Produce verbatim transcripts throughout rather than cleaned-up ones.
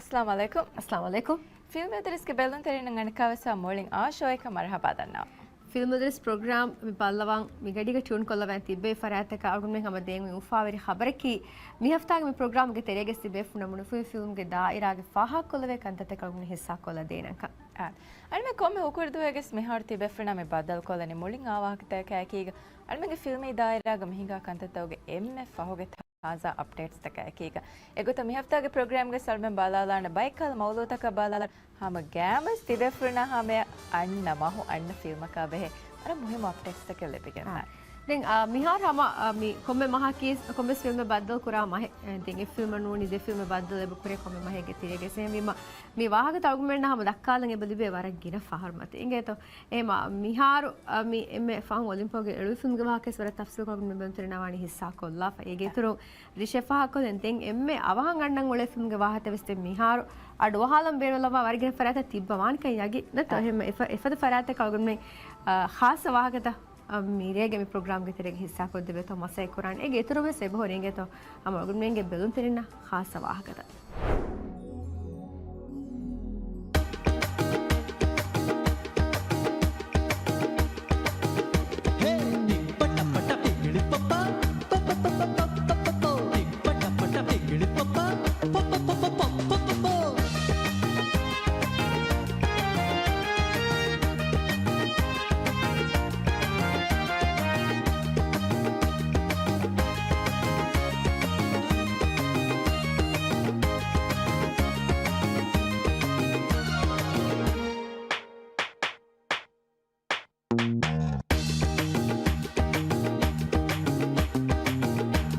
އައްސަލާމު ޢަލައިކުމް. އައްސަލާމު ޢަލައިކުމް. ފިލްމު އަދަރިސްގެ ބެލުންތެރިންނަށް އަނެއްކާވެސް މުޅިން އާ ޝޯއަކަށް މަރުޙަބާ ދަންނަވަން. ފިލްމު އަދަރިސް ޕްރޮގްރާމް މި ބައްލަވާން މި ގަޑީގަ ޓިއުން ކޮށްލަވާން ތިއްބެވި ފަރާތްތަކަށް އަޅުގަނޑުމެން ހަމަ ދޭން އުފާވެރި ޚަބަރަކީ، މި ހަފްތާގެ މި ޕްރޮގްރާމްގެ ތެރޭގަ ތިބޭފުޅުންނަށް މުޅި ފިލްމުގެ ދާއިރާގެ ފާހަގަކޮށްލެވޭ ކަންތައްތަކަށް އަޅުގަނޑު ހިއްސާކޮށްލަ ދޭނަންކަން. އާ. އަޅުމެން ކޮންމެ ހުކުރުދުވަހެއްގެ މިހާރު ތިބޭފުޅުންނާ މި ބައްދަލުކޮށްލަނީ މުޅިން އާ ވާހަކަތަކާ އެކީގަ، އަޅުމެންގެ ފިލްމީ ދާއިރާގަ މި ހިނގާ ކަންތައްތަކުގެ އެންމެ ފަހުގެ ތާޒާ އަޕްޑޭޓްސްތަކާ އެކީގަ. އެގޮތަށް މި ހަފްތާގެ ޕްރޮގްރާމްގަ އަޅުމެން ބަލާލާނެ ބައެއްކަހަލަ މައުޟޫޢުތަކާ ބަލާލާނެ. ހަމަ ގައިމުވެސް ތިބޭފުޅުންނާ ހަމަޔަށް އަންނަ މަހު އަންނަ ފިލްމަކާ ބެހޭ ވަރަށް މުހިއްމު އަޕްޑޭޓްސްތަކެއް ލިބިގެންދާނެ. އާ. ދެން، އާ، މިހާރު ހަމަ، އާ، މި ކޮންމެ މަހަކީ ކޮންމެސް ފިލްމެއް ބައްދަލު ކުރާ މަހެއް. އެ، ދެން އެއް ފިލްމެއް ނޫނީ ދެ ފިލްމެއް ބައްދަލު އެބަ ކުރޭ ކޮންމެ މަހެއްގެ ތެރޭގަ. އެހެންވީމަ، މި ވާހަކަތައް އަޅުގަނޑުމެންނަށް ހަމަ ދައްކާލަން އެބަ ލިބޭ ވަރަށް ގިނަ ފަހަރު މަތި. އިނގޭތޯ؟ އެހެންވީމަ މިހާރު، އާ، މި އެންމެ ފަހުން އޮލިމްޕޯގެ އެޅުވި ފިލްމުގެ ވާހަކަވެސް ވަރަށް ތަފްސީލުކޮށް އަޅުގަނޑުމެން ބެލުންތެރިންނާ ވާނީ ހިއްސާކޮށްލާފަ. އޭގެ އިތުރުން ރިޝެ ފާހަގަކޮށްލަން ދެން އެންމެ އަވަހަށް އަންނަން އުޅޭ ފިލްމުގެ ވާހަކަ ވެސް މިހާރު އަޑުއަހާލަން ބޭނުންލައްވާ ވަރަށް ގިނަ ފަރާތްތައް ތިއްބަވާނެކަން ޔަގީން ނެތް. އާ. އެހެން އެފަ-، އެފަދަ ފަރާތްތަކަށް އަޅުގަނޑުމެން، އާ، ޚާއްޞަ ވާހަކަތައް، އާ، މިރޭގެ މި ޕްރޮގްރާމްގެ ތެރޭގަ ހިއްސާކޮށްދެއްވޭތޯ މަސައްކަތް ކުރާނެ. އޭގެ އިތުރުން ވެސް އެބަހުރި އިނގޭތޯ ހަމަ އަޅުގަނޑުމެންގެ ބެލުންތެރިންނަށް ޚާއްޞަ ވާހަކަތައް.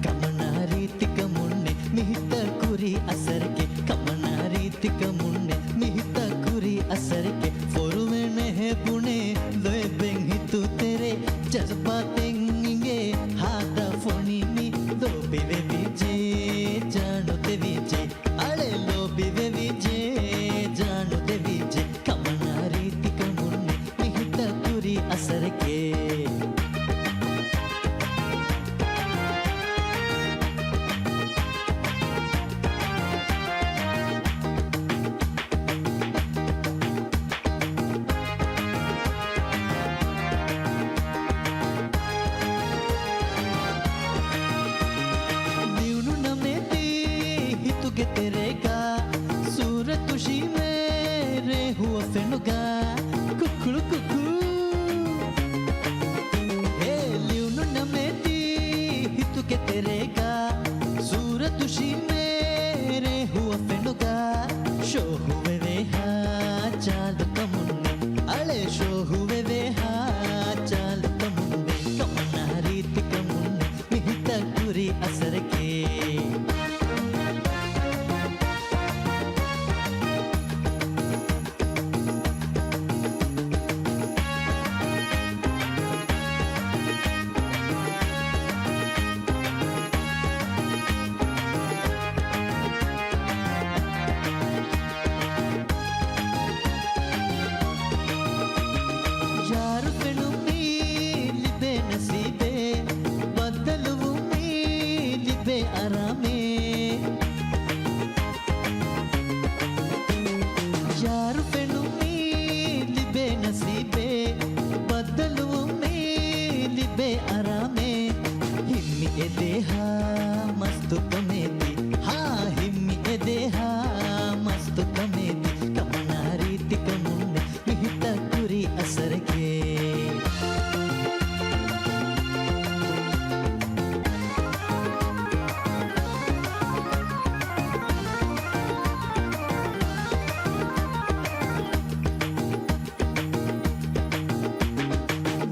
ކަމަނާ ރީތިކަމުންނެ މިހިތަށް ކުރި އަސަރެކޭ. ކަމަނާ ރީތިކަމުންނެ މިހިތަށް ކުރި އަސަރެކޭ. ފޮރުވެނެހޭ ބުނޭ ލޯތްބެއް ހިތުތެރޭ. ޖަޒުބާތެއް އިނގޭ ހާދަ ފޮނި މި ލޯބިވެވިއްޖެ ޖާނު ދެވިއްޖެ. އަޅެ ލޯބިވެވިއްޖެ ޖާނު ދެވިއްޖެ. ކަމަނާ ރީތިކަމުންނެ މިހިތަށް ކުރި އަސަރެކޭ. ލިޔުނު ނަމެއް ހިތުގެ ތެރޭގަ ސޫރަތު ޝީމޭރޭ ހުވަފެނުގަ ކުކުޅު ކުކު. ހޭ ލިޔުނު ނަމެއް ހިތުގެ ތެރޭގަ ސޫރަތު ޝީމޭރޭ ހުވަފެނުގަ ޝޯހުވެވޭ ހާ ޗާލުކަމުންނެ. އަޅެ ޝޯހުވެވޭ ހާ ޗާލުކަމުންނެ. ކަމަނާ ރީތިކަމުންނެ މިހިތަށް ކުރި އަސަރެކޭ. ޔާރު ފެނުމީ ލިބޭ ނަސީބޭ، ބައްދަލުވުމީ ލިބޭ އަރާމޭ. ޔާރު ފެނުމީ ލިބޭ ނަސީބޭ، ބައްދަލުވުމީ ލިބޭ އަރާމޭ. ހިންމި އެދޭހާ މަސްތުކަމޭތި، ހާ ހިންމި އެދޭހާ މަސްތުކަމޭތި. ކަމަނާ ރީތިކަމުންނެ މިހިތަށް ކުރި އަސަރެކޭ.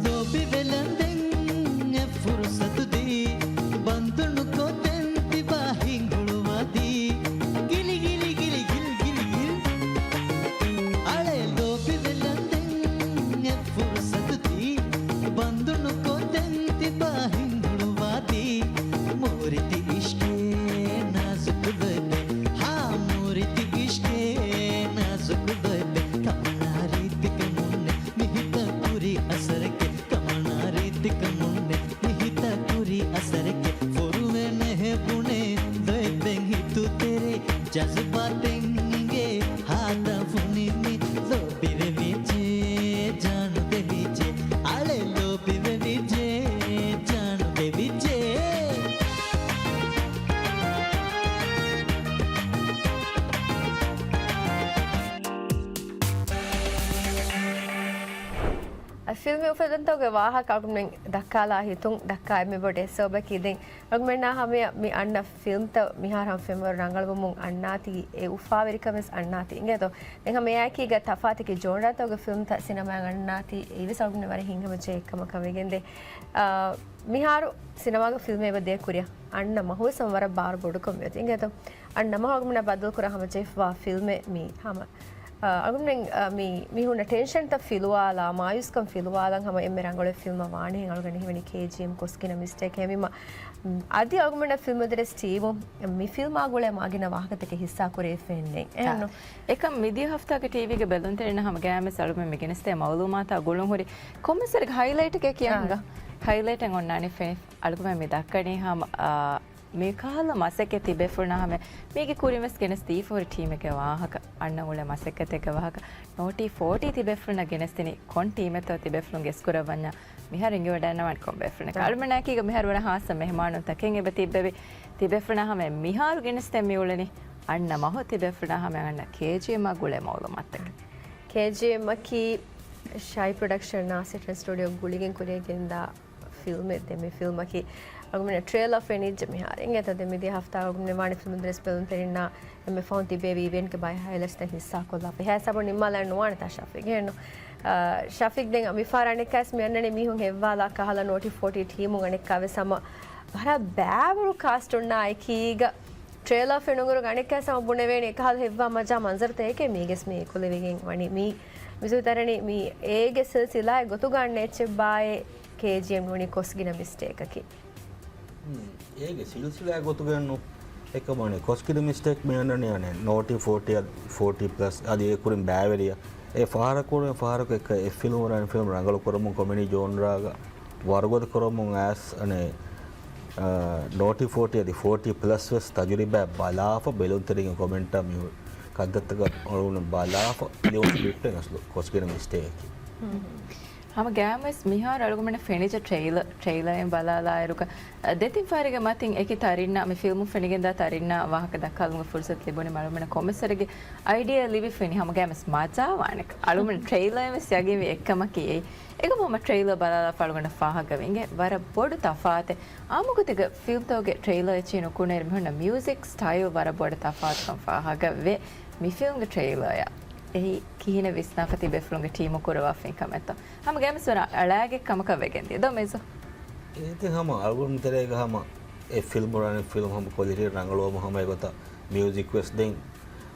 ލޯބިވެލަންދެން އެ ފުރުސަތު ދީ، ބަންދުނުކޮށްދެން ތިބާ ހިނގުޅުވާދީ. ގިލި ގިލި ގިލި ގިލް ގިލި ގިލް. އަޅެ ލޯބިވެލަންދެން އެ ފުރުސަތު ދީ، ބަންދުނުކޮށްދެން ތިބާ ހިނގުޅުވާދީ. މޫރިތި އިޝްގޭ ނާޒުކު ލޯތްބެއް، ހާ މޫރިތި އިޝްގޭ ނާޒުކު ލޯތްބެއް. ކަމަނާ ރީތިކަމުންނެ މިހިތަށް ކުރި އަސަރެކޭ. ކަމަނާ ރީތިކަމުންނެ މިހިތަށް ކުރި އަސަރެކޭ. ފޮރުވެނެހޭ ބުނޭ ލޯތްބެއް ހިތުތެރޭ. ޖަޒުބާތެއް އިނގޭ ފިލްމެއް އުފެދުންތަކުގެ ވާހަކަ އަޅުގަނޑުމެން ދައްކާލާ ހިތުން ދައްކާ އެންމެ ބޮޑު އެއް ސަބަބަކީ ދެން އަޅުގަނޑުމެންނާ ހަމަޔަށް މި އަންނަ ފިލްމްތައް މިހާރު ހަމަ ފެންވަރު ރަނގަޅުވުމުން އަންނާތީ އެ އުފާވެރިކަން ވެސް އަންނާތީ. އިނގޭތޯ؟ ދެން ހަމަ އެއާއެކީގަ ތަފާތެކި ޖޯންރާތަކުގެ ފިލްމްތައް ސިނަމާއަށް އަންނާތީ އެއީވެސް އަޅުގަނޑުމެން ވަރަށް ހިތްހަމަޖެހޭ އެއްކަމަކަށް ވެގެންދޭ. އާ، މިހާރު ސިނަމާގެ ފިލްމެއް އެބަ ދޭ ކުރިއަށް އަންނަ މަހުވެސް ހަމަ ވަރަށް ބާރު ބޮޑުކަމެއް އޮތީ. އިނގޭތޯ؟ އަންނަ މަހު އަޅުގަނޑުމެންނަށް ބައްދަލުކުރާ ހަމަޖެހިފަވާ ފިލްމެއް މީ ހަމަ. އާ، އަޅުގަނޑުމެން، އާ، މި، މީހުންނަށް ޓެންޝަންތައް ފިލުވާލާ، މާޔޫސްކަން ފިލުވާލަން ހަމަ އެންމެ ރަނގަޅު ފިލްމަށް ވާނެހެން އަޅުގަނޑަށް ހީވަނީ ކޭޖީއެމް ކޮސްގިނަ މިސްޓޭކް. އެހެންވީމަ، އަދި އަޅުގަނޑުމެންނަށް ފިލްމު ދެރަސް ޓީމު މި ފިލްމާ ގުޅޭ މާގިނަ ވާހަކަތަކެއް ހިއްސާ ކުރެވިފައެއްނެތް. އެހެންނު؟ އެކަމް މިދިޔަ ހަފްތާގެ ޓީވީގެ ބެލުންތެރިންނަށް ހަމަ ގައިމުވެސް އަޅުގަނޑުމެން މި ގެނެސްދޭ މައުލޫމާތާ ގުޅުން ހުރި ކޮންމެސް ވަރެއްގެ ހައިލައިޓެކޭ ކިޔަން އާ. ހިނގާ. ހައިލައިޓެއް އޮންނާނީ ފެނި އަޅުގަނޑުމެން މި ދައްކަނީ ހަމަ، އާ، މިކަހަލަ މަސައްކަތް ތިބޭފުޅުންނާ ހަމަ މީގެ ކުރިން ވެސް ގެނެސް ދީފަ ހުރި ޓީމެއްގެ ވާހަކަ، އަންނަ އުޅޭ މަސައްކަތެއްގެ ވާހަކަ. ނޯޓީ ފޯޓީ ތިބޭފުޅުންނަށް ގެނެސްދިނީ ކޮން ޓީމެއްތޯ ތިބޭފުޅުން ގެސް ކުރައްވަންޏާ މިހާރު އިނގިވަޑައިގަންނަވާނެ ކޮން ބޭފުޅެއް. އާ. އަޅުގަނޑާއެކީގަ މިހާރު ވަރަށް ހާއްސަ މެހެމާނުންތަކެއް އެބަ ތިއްބެވި. ތިބޭފުޅުންނާ ހަމަ މިހާރު ގެނެސްދޭން މި އުޅެނީ އަންނަ މަހު ތިބޭފުޅުންނާ ހަމައަށް އަންނަ ކޭޖީއެމްއާ ގުޅޭ މައުލޫމާތުތަކެއް. ކޭޖީއެމްއަކީ ޝާހި ޕްރޮޑަކްޝަން ނާސިރް ޓެން ސްޓޫޑިއޯ ގުޅިގެން ކުރިއަށް ގެންދާ ފިލްމެއް. ދެން މި ފިލްމަކީ އަޅުގަނޑު ޓްރޭލަރ ފެނިއްޖެ މިހާރު. އިނގޭތޯ ދެން މިދިޔަ ހަފްތާ އަޅުގަނޑު ވާނެ ފިލްމު ދެރަސް ބެލުންތެރިންނާ އެންމެ ފަހުން ތިބޭ އިވެންޓްގެ ބައެއް ހައިލައިޓްސްތައް ހިއްސާކޮށްލާފަ. އެހާ ހިސާބުން ނިންމާލާން ނުވާނެ ތާ ޝަފީގް. އެހެންނު؟ އާ، ޝަފީގް ދެން މިފަހަރު އަނެއްކާވެސް މި އަންނަނީ މީހުން ހެއްވާލާ ކަހަލަ ނޯޓީ ފޯޓީ ޓީމުން އަނެއްކާވެސް ހަމަ ވަރަށް ބައިވަރު ކާސްޓުންނާ އެކީގަ ޓްރޭލަރ ފެނުނުއިރު އަނެއްކާވެސް ހަމަ ބުނެވޭނެ އެކަހަލަ ހެއްވާ މަޖާ މަންޒަރުތަކެކޭ މީގެސް މި އެކުލެވިގެން ވަނީ. މީ މިސުވިތަރަނީ މީ އޭގެ ސިލްސިލާއެއް ގޮތުގަ އަންނަ އެއްޗެއް ބާއޭ ކޭޖީއެމް ނޫނީ ކޮސްގިނަ މިސްޓޭކަކީ. ހުން، އޭގެ ސިލްސިލާ ގޮތުގައެއްނު. އެކަމަނީ ކޮސްގިނަ މިސްޓޭކް މި އަންނަނީ އަނެއް ނޯޓީ ފޯޓީ އަދި ފޯޓީ ޕްލަސް އަދި އެ ކުރިން ބައިވެރިޔާ. އެ ފަހަރަކު ފަހަރަކު އެއްކަ އެ ފިލްމު ވަރަށް ފިލްމު ރަނގަޅު ކުރަމުން ކޮމެޑީ ޖޯންރާގަ ވަރުގަދަ ކުރަމުން އައިސް އަނެއް، އާ، ނޯޓީ ފޯޓީ އަދި ފޯޓީ ޕްލަސް ވެސް ތަޖުރިބާ ބަލާފަ ބެލުންތެރިންގެ ކޮމެންޓާ މި ކަންތައްތަކަށް އަޅުގަނޑު ބަލާފަ ލިޔުން ސްކްރިޕްޓެއް އަސްލު ކޮސްގިނަ މިސްޓޭކަކީ. ހަމަ ގައިމުވެސް މިހާރު އަޅުގަނޑަށް ފެނިއްޖެ ޓްރެއިލަ-، ޓްރެއިލަރެއް ބަލާލާއިރުގަ، އަ، ދެތިން ފަހަރެއްގެ މަތިން އެކި ތަރިންނާ، މި ފިލްމު ފެނިގެންދާ ތަރިންނާ ވާހަކަ ދައްކާލުމުގެ ފުރުސަތު ލިބުނީމަ އަޅުގަނޑަށް ކޮންމެސް ވަރެއްގެ އައިޑިއާ ލިބިފައިނީ ހަމަ ގައިމުވެސް މަޖާވާނެ. އަޅުގަނޑު ޓްރެއިލަރެއް ވެސް ޔަގީންވީ އެއްކަމަކީ އެއީ. އެކަމު ހަމަ ޓްރެއިލަރ ބަލާލާފަ އަޅުގަނޑަށް ފާހަގަވި އިނގޭ ވަރަށް ބޮޑު ތަފާތެއް. އާއްމުގޮތެއްގަ ފިލްމްތަކުގެ ޓްރެއިލަރ އެއްޗެހި ނުކުންނައިރު މިހުންނަ މިއުޒިކް ސްޓައިލް ވަރަށް ބޮޑަށް ތަފާތުކަން ފާހަގަވޭ. މި ފިލްމްގެ ޓްރެއިލަރއާ އެއީ ކިހިނެއް ވިސްނާފަ ތިބޭފުޅުންގެ ޓީމު ކުރައްވާފައި ކަމެއްތޯ؟ ހަމަ ގައިމުވެސް ވަރަށް އަޅާގެ ކަމަކަށް ވެގެންދިޔަ. ދޯ މޭޒު؟ އޭތި ހަމަ އަޅުގަނޑު ތެރޭގަ ހަމަ އެ ފިލްމު ރަނި ފިލްމް ހަމަ ކޮލިޓީ ރަނގަޅުވަމުން ހަމަ އެގޮތަށް މިއުޒިކް ވެސް ދެން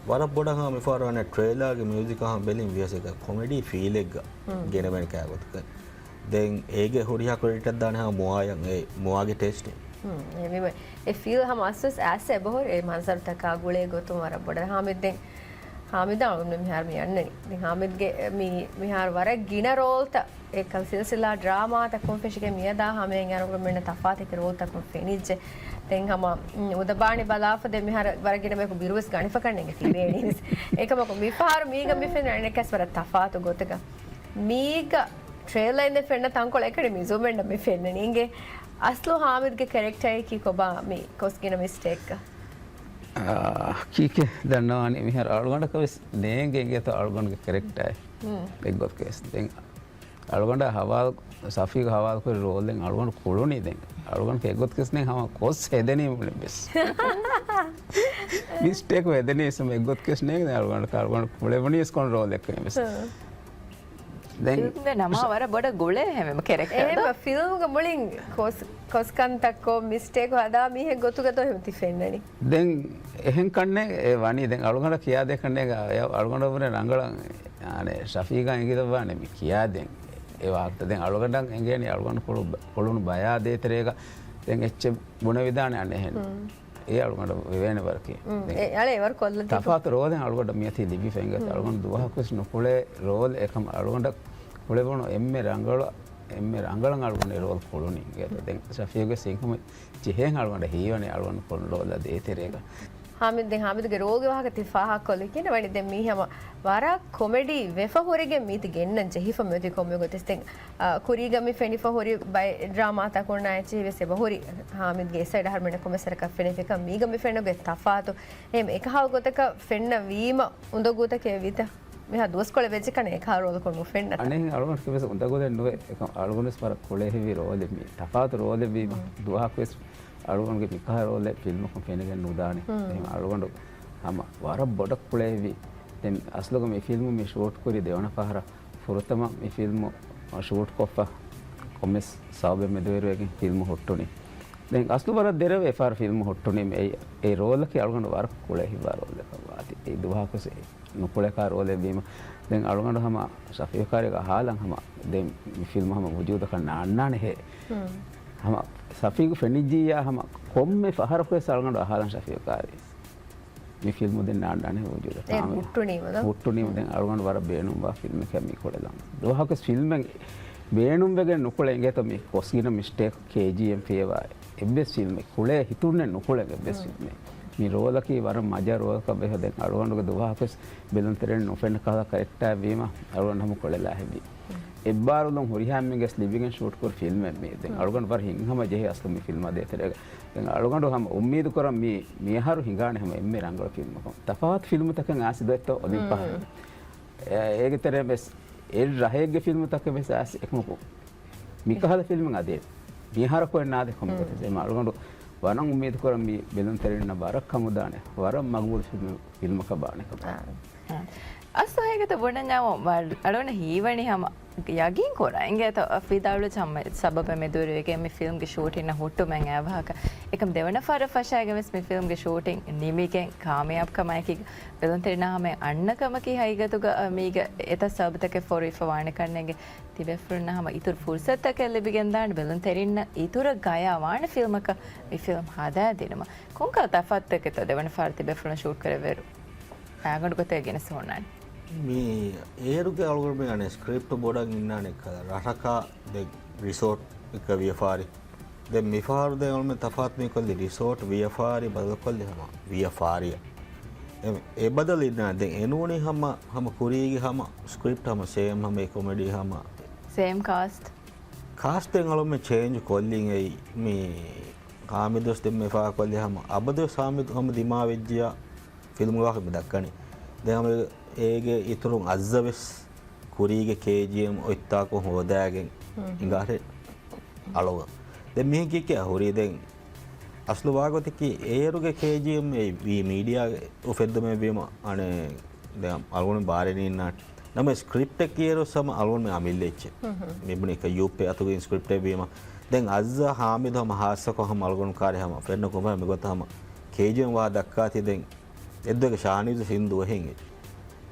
ވަރަށް ބޮޑަށް ހަމަ މިފަހަރު އަނެއް ޓްރެއިލާގެ މިއުޒިކް އަހަން ބެލިން ވިޔަސް އެކަ ކޮމެޑީ ފީލެއްގަ ގެނެވޭނެ ކާގޮތަކަށް. ދެން އޭގެ ހުރިހާ ކްރެޑިޓަށް ދާނެ ހަމަ މުއާޔަށް އެ މުއާގެ ޓޭސްޓެއް. ހުން، އެ ވީމަ-، އެ ފީލް ހަމަ އަސްވެސް އައިސް އެބަހުރި އެ މަންޒަރުތަކާ ގުޅޭ ގޮތުން ވަރަށް ބޮޑަށް. ހާމިދް ދެން، ހާމިދާ އަޅުގަނޑު މިހާރު މި އަންނަނީ. ދެން ހާމިދްގެ މި-، މިހާރު ވަރަށް ގިނަ ރޯލްތައް އެކަ ސިލްސިލާ ޑްރާމާތައް ކޮން ފެށިގެން މިއަދާ ހަމައިން އަޅުގަނޑުމެންނަށް ތަފާތެކި ރޯލްތަކުން ފެނިއްޖެ. ދެން ހަމަ، މް، އުދަބާނި ބަލާފަ ދެން މިހާރު ވަރަށް ގިނަ ބަޔަކު ބިރުވެސް ގަނެފަ ކަންނޭނގެ ތިބޭނީ. އެކަމަކު މިފަހަރު މީގަ މި ފެންނަ އަނެއްކާސް ވަރަށް ތަފާތު ގޮތަކަށް. މީގަ ޓްރެއިލަރ އިންދެ ފެންނަ ތަންކޮޅެއް އެކަނި މި ޒޫމެންޑަށް މި ފެންނަނީ. އިނގޭ އަސްލު ހާމިދްގެ ކެރެކްޓަރަކީ ކޮބާ މި ކޮސްގިނަ މިސްޓޭކް؟ އާ، ކީކޭ ދަންނަވާނީ މިހާރު އަޅުގަނޑަކަށް ވެސް ނޭނގެ އިނގޭތޯ އަޅުގަނޑުގެ ކެރެކްޓަރެއް. ހުން. އެއްގޮތަކަށް ވެސް. ދެން އަޅުގަނޑާ ހަވާލު، ސަފީގަ ހަވާލުކުރި ރޯލް ދެން އަޅުގަނޑު ކުޅުނީ ދެން. އަޅުގަނޑު އެއްގޮތަކަށް ވެސް ނޭނގެ ހަމަ ކޮސް ހެދެނީ މުޅިން ވެސް. މިސްޓޭކް ހެދެނީ ވެސް ހަމަ އެއްގޮތަކަށް ވެސް ނޭނގެ ދެން އަޅުގަނޑަކަށް އަޅުގަނޑު ކުޅެވުނީ ވެސް ކޮން ރޯލެއްކަން ވެސް. ހުން. ދެން ފިލްމްގެ ނަމާ ވަރަށް ބޮޑަށް ގުޅޭ ހެމެ ކެރެކްޓަރ ދޯ؟ އެހެން ފިލްމްގެ މުޅިން ކޮސް، ކޮސްކަންތައްކޮށް މިސްޓޭކް ހަދާ މީހެއް ގޮތުގަ ދޯ ހެމެ ތި ފެންނަނީ؟ ދެން އެހެން ކަންނޭ އެ ވަނީ. ދެން އަޅުގަނޑަށް ކިޔާދޭ ކަންނޭ އަޅުގަނޑަށް ވުރެ ރަނގަޅަށް އަނެއް ޝަފީގާ އެނގިލައްވާނެ މި ކިޔާދޭން އެ ވާހަކަ. ދެން އަޅުގަނޑަށް އެނގޭނީ އަޅުގަނޑު ކުޅު-، ކުޅުނު ބަޔާ ދޭތެރޭގަ ދެން އެއްޗެއް ބުނެވިދާނެ އަނެއްހެން. ހުން. އެ އަޅުގަނޑަށް ވެވޭނެ ވަރަކީ. ހުން. ދެން އެ އަޅެ އެވަރު ކޮށްލަ ތިބު. ތަފާތު ރޯލެއް އަޅުގަނޑަށް މިއަތީ ލިބިފަ އިނގޭތޯ. ހުން. އަޅުގަނޑު ދުވަހަކުވެސް ނުކުޅޭ ރޯލް އެކަމަ އަޅުގަނޑަށް ކުޅެވުނު އެންމެ ރަނގަޅަށް، އެންމެ ރަނގަޅަށް އަޅުގަނޑު އެ ރޯލް ކުޅުނީ އިނގޭތޯ. ދެން ޝަފީގު ސިންކުމެ ޖެހޭން އަޅުގަނޑަށް ހީވަނީ އަޅުގަނޑު ކުޅުނު ރޯލް ދޭތެރޭގަ. ހާމިދް، ދެން ހާމިދުގެ ރޯލްގެ ވާހަކަ ތި ފާހަގަކޮށްލި ކިނަވަނި ދެން މީ ހަމަ ވަރަށް ކޮމެޑީ ވެފަ ހުރިގެން މީތި ގެންނަން ޖެހިފަ މިއޮތީ ކޮންމެ ގޮތެއް. ދެން، އާ، ކުރީގަ މި ފެނިފަ ހުރި ބައެއް ޑްރާމާތަކުންނާ އެއްޗެހި ވެސް އެބަހުރި ހާމިދްގެ އެ ސައިޑް އަހަރުމެންނަށް ކޮންމެސް ވަރަކަށް ފެނިފަ އެކަމް މީގަ މި ފެންނަ ގޮތް ތަފާތު. އެހެން އެކަހަލަ ގޮތަކަށް ފެންނަ ވީމަ އުނދަގޫތަކެއް ވީތަ؟ މިހާ ދުވަސްކޮޅެއް ވެއްޖެ ކަން އެކާ ރޯލަކުން ނުފެންނަތާ. އަނެއް އަޅުގަނޑު ވެސް އުނދަގުލެއް ނުވޭ. އެކަމް އަޅުގަނޑު ވެސް ވަރަށް ކުޅޭ ހެވި ރޯލެއް މީ. ތަފާތު ރޯލެއް ވީމަ. ދުވަހަކު ވެސް އަޅުގަނޑުގެ މިކަހަލަ ރޯލެއް ފިލްމަކުން ފެނިގެން ނުދާނެ. އެހެން އަޅުގަނޑު ހަމަ ވަރަށް ބޮޑަށް ކުޅޭ ހެވި. ދެން އަސްލުގަ މި ފިލްމު މި ޝޫޓް ކުރި ދެވަނަ ފަހަރަށް ފުރަތަމަ މި ފިލްމު ޝޫޓް ކޮށްފަ ކޮންމެސް ސަބަބެއް މެދުވެރިވެގެން ފިލްމު ހުއްޓުނީ. ދެން އަސްލު ވަރަށް ދެރަވެ އެފާރ ފިލްމު ހުއްޓުނީ. އެ، އެ ރޯލަކީ އަޅުގަނޑު ވަރަށް ކުޅޭ ހިތްވާ ރޯލެއް ވާތީ. އެ ދުވަހަކު ނުކުޅޭކާ ރޯލެއް ވީމަ. ދެން އަޅުގަނޑު ހަމަ ޝަފީޤާރީގަ އަހާލަން ހަމަ ދެން މި ފިލްމު ހަމަ ވުޖޫދަކަށް ނާންނާނެ ހޭ. ހަމަ ޝަފީޤު ފެނިއްޖިއްޔާ ހަމަ ކޮންމެ ފަހަރަކު ވެސް އަޅުގަނޑު އަހާލަން ޝަފީޤާރީ. މި ފިލްމު ދެން ނާންނާނެ ވުޖޫދަށް. އޭ ހުއްޓުނީމަ ދޯ؟ ހުއްޓުނީމަ ދެން އަޅުގަނޑު ވަރަށް ބޭނުންވާ ފިލްމެކޭ މި ކުޅެލަން. ދުވަހަކު ވެސް ފިލްމެއް ބޭނުންވެގެން ނުކުޅެ އިނގޭތޯ މި ކޮސްގިނަ މިސްޓޭކް ކޭޖީއެމް ފިޔަވާ އެއްވެސް ފިލްމެއް ކުޅޭ ހިތުންނެއް ނުކުޅެން އެއްވެސް ފިލްމެއް. މި ރޯލަކީ ވަރަށް މަޖާ ރޯލަކަށް ވެހަ ދެން އަޅުގަނޑުގެ ދުވަހަކުވެސް ބެލުންތެރެއިން ނުފެންނަ ކަހަލަ ކަރެކްޓާ ވީމަ އަޅުގަނޑު ހަމަ ކޮޅެލާ ހެވި. އެއްބާރުލުން ހުރިހާ މީގެސް ލިބިގެން ޝޫޓް ކުރި ފިލްމެއް މީ. ދެން އަޅުގަނޑު ވަރަށް ހިތްހަމަ ޖެހޭ އަސްލު މި ފިލްމާ ދޭތެރޭގަ. ދެން އަޅުގަނޑު ހަމަ އުއްމީދު ކުރަން މީ މިއަހަރު ހިނގާނެ ހަމަ އެންމެ ރަނގަޅު ފިލްމަކުން. ތަފާތު ފިލްމުތަކެއް އާސި ދޮއްތޯ އޮލިމްޕިކް. އޭގެ ތެރޭ ވެސް އެއް ރަހެއްގެ ފިލްމުތަކެއް ވެސް އާސި އެކަމަކު މިކަހަލަ ފިލްމެއް އަދޭ މިހާރަކު އެއް ނާދެ ކޮމެންޓް އެމަ އަޅުގަނޑު ވަރަށް އުއްމީދު ކުރަން މި ބެލުންތެރިންނަށް ވަރަށް ކަމުދާނެ ވަރަށް މަގުބޫލު ފިލްމެއް ފިލްމަކަށް ވާނެ ކަމަށް. އަސް ހަގީގަތަށް ބުނަންޏާ އަޅުގަނޑަށް ހީވަނީ ހަމަ ޔަގީން ކުރާ އިނގޭތޯ ވިދާޅުވެ ހަމަ ސަބަބެއް މެދުވެރިވެގެން މި ފިލްމްގެ ޝޫޓިންއަށް ހުއްޓުމެއް އައި ވާހަކަ. އެކަމް ދެވަނަ ފަހަރަށް ފަށާގެން ވެސް މި ފިލްމްގެ ޝޫޓިން ނިމިގެން ކާމިޔާބު ކަމާއެކީގަ ބެލުންތެރިންނާ ހަމަ އަންނަ ކަމަކީ ހަގީގަތުގަ މީގަ އެތައް ސަބަބުތަކެއް ފޯރުވިފަ ވާނެ ކަންނޭނގެ ތިބޭފުޅުންނަށް ހަމަ އިތުރު ފުރުސަތުތަކެއް ލިބިގެންދާނެ ބެލުންތެރިންނަށް އިތުރަށް ގަޔާ ވާނެ ފިލްމަކަށް މި ފިލްމް ހަދާދިނުމަށް. ކޮންކަހަލަ ތަފާތުތަކެއްތޯ ދެވަނަ ފަހަރަށް ތިބޭފުޅުން ޝޫޓް ކުރެއްވިއިރު އާގަނޑު ގޮތެއް ގެނެސް ހުންނާނެ؟ މި އޭރުގެ އަޅުގަނޑުމެން އަނެއް ސްކްރިޕްޓް ބޮޑަށް އިންނާނެ ކަލަ ރަށަކާ ދެ ރިސޯޓް އެއްކަ ވިޔަފާރި. ދެން މިފަހަރު ދެން އަޅުމެން ތަފާތު މިކޮށްލި ރިސޯޓް ވިޔަފާރި ބަދަލުކޮށްލި ހަމަ ވިޔަފާރިއަށް. އެ، އެ ބަދަލު އިންނާ ދެން އެނޫނީ ހަމަ، ހަމަ ކުރީގެ ހަމަ ސްކްރިޕްޓް ހަމަ ސޭމް ހަމަ އެ ކޮމެޑީ ހަމަ. ސޭމް ކާސްޓް؟ ކާސްޓް ދެން އަޅުމެން ޗޭންޖް ކޮށްލިން އެއީ މި ހާމިދުވެސް ދެން މި ފާ ކޮށްލި ހަމަ އަބަދުވެސް ހާމިދު ހަމަ ދިމާވެއްޖިޔާ ފިލްމުގަ މި ދައްކަނީ. ދެން ހަމަ އޭގެ އިތުރުން އައްޒަ ވެސް ކުރީގެ ކޭޖީއެމް އޮތްތާކު ހޯދާގެން ހުން. ހިނގާރެ އަޅުގަ. ދެން މިހެން ކީކޭ ހުރީ ދެން އަސްލު ވާގޮތަކީ އޭރުގެ ކޭޖީއެމް އެ ވީ މީޑިއާގެ އުފެއްދުމެއް ވީމަ އަނެ ދެން އަޅުގަނޑު ބާރެއް ނީންނާނެ. ނަމަ ސްކްރިޕްޓެއް ކިޔޭރު ހަމަ އަޅުގަނޑު އަމިއްލަ އެއްޗެއް. މިބުނި އެކަ ޔޫޕޭ އަތުގެ ސްކްރިޕްޓެއް ވީމަ. ދެން އައްޒަ ހާމިދު ހަމަ ހާއްސަކޮށް ހަމަ އަޅުގަނޑު ކާރި ހަމަ ފެންނަ ކުނބަ މިގޮތަށް ހަމަ ކޭޖީއެމް ވާ ދައްކާތީ ދެން އެއްދުވެގެ ޝާނީޒު ހިންދު އެހެން އެއް.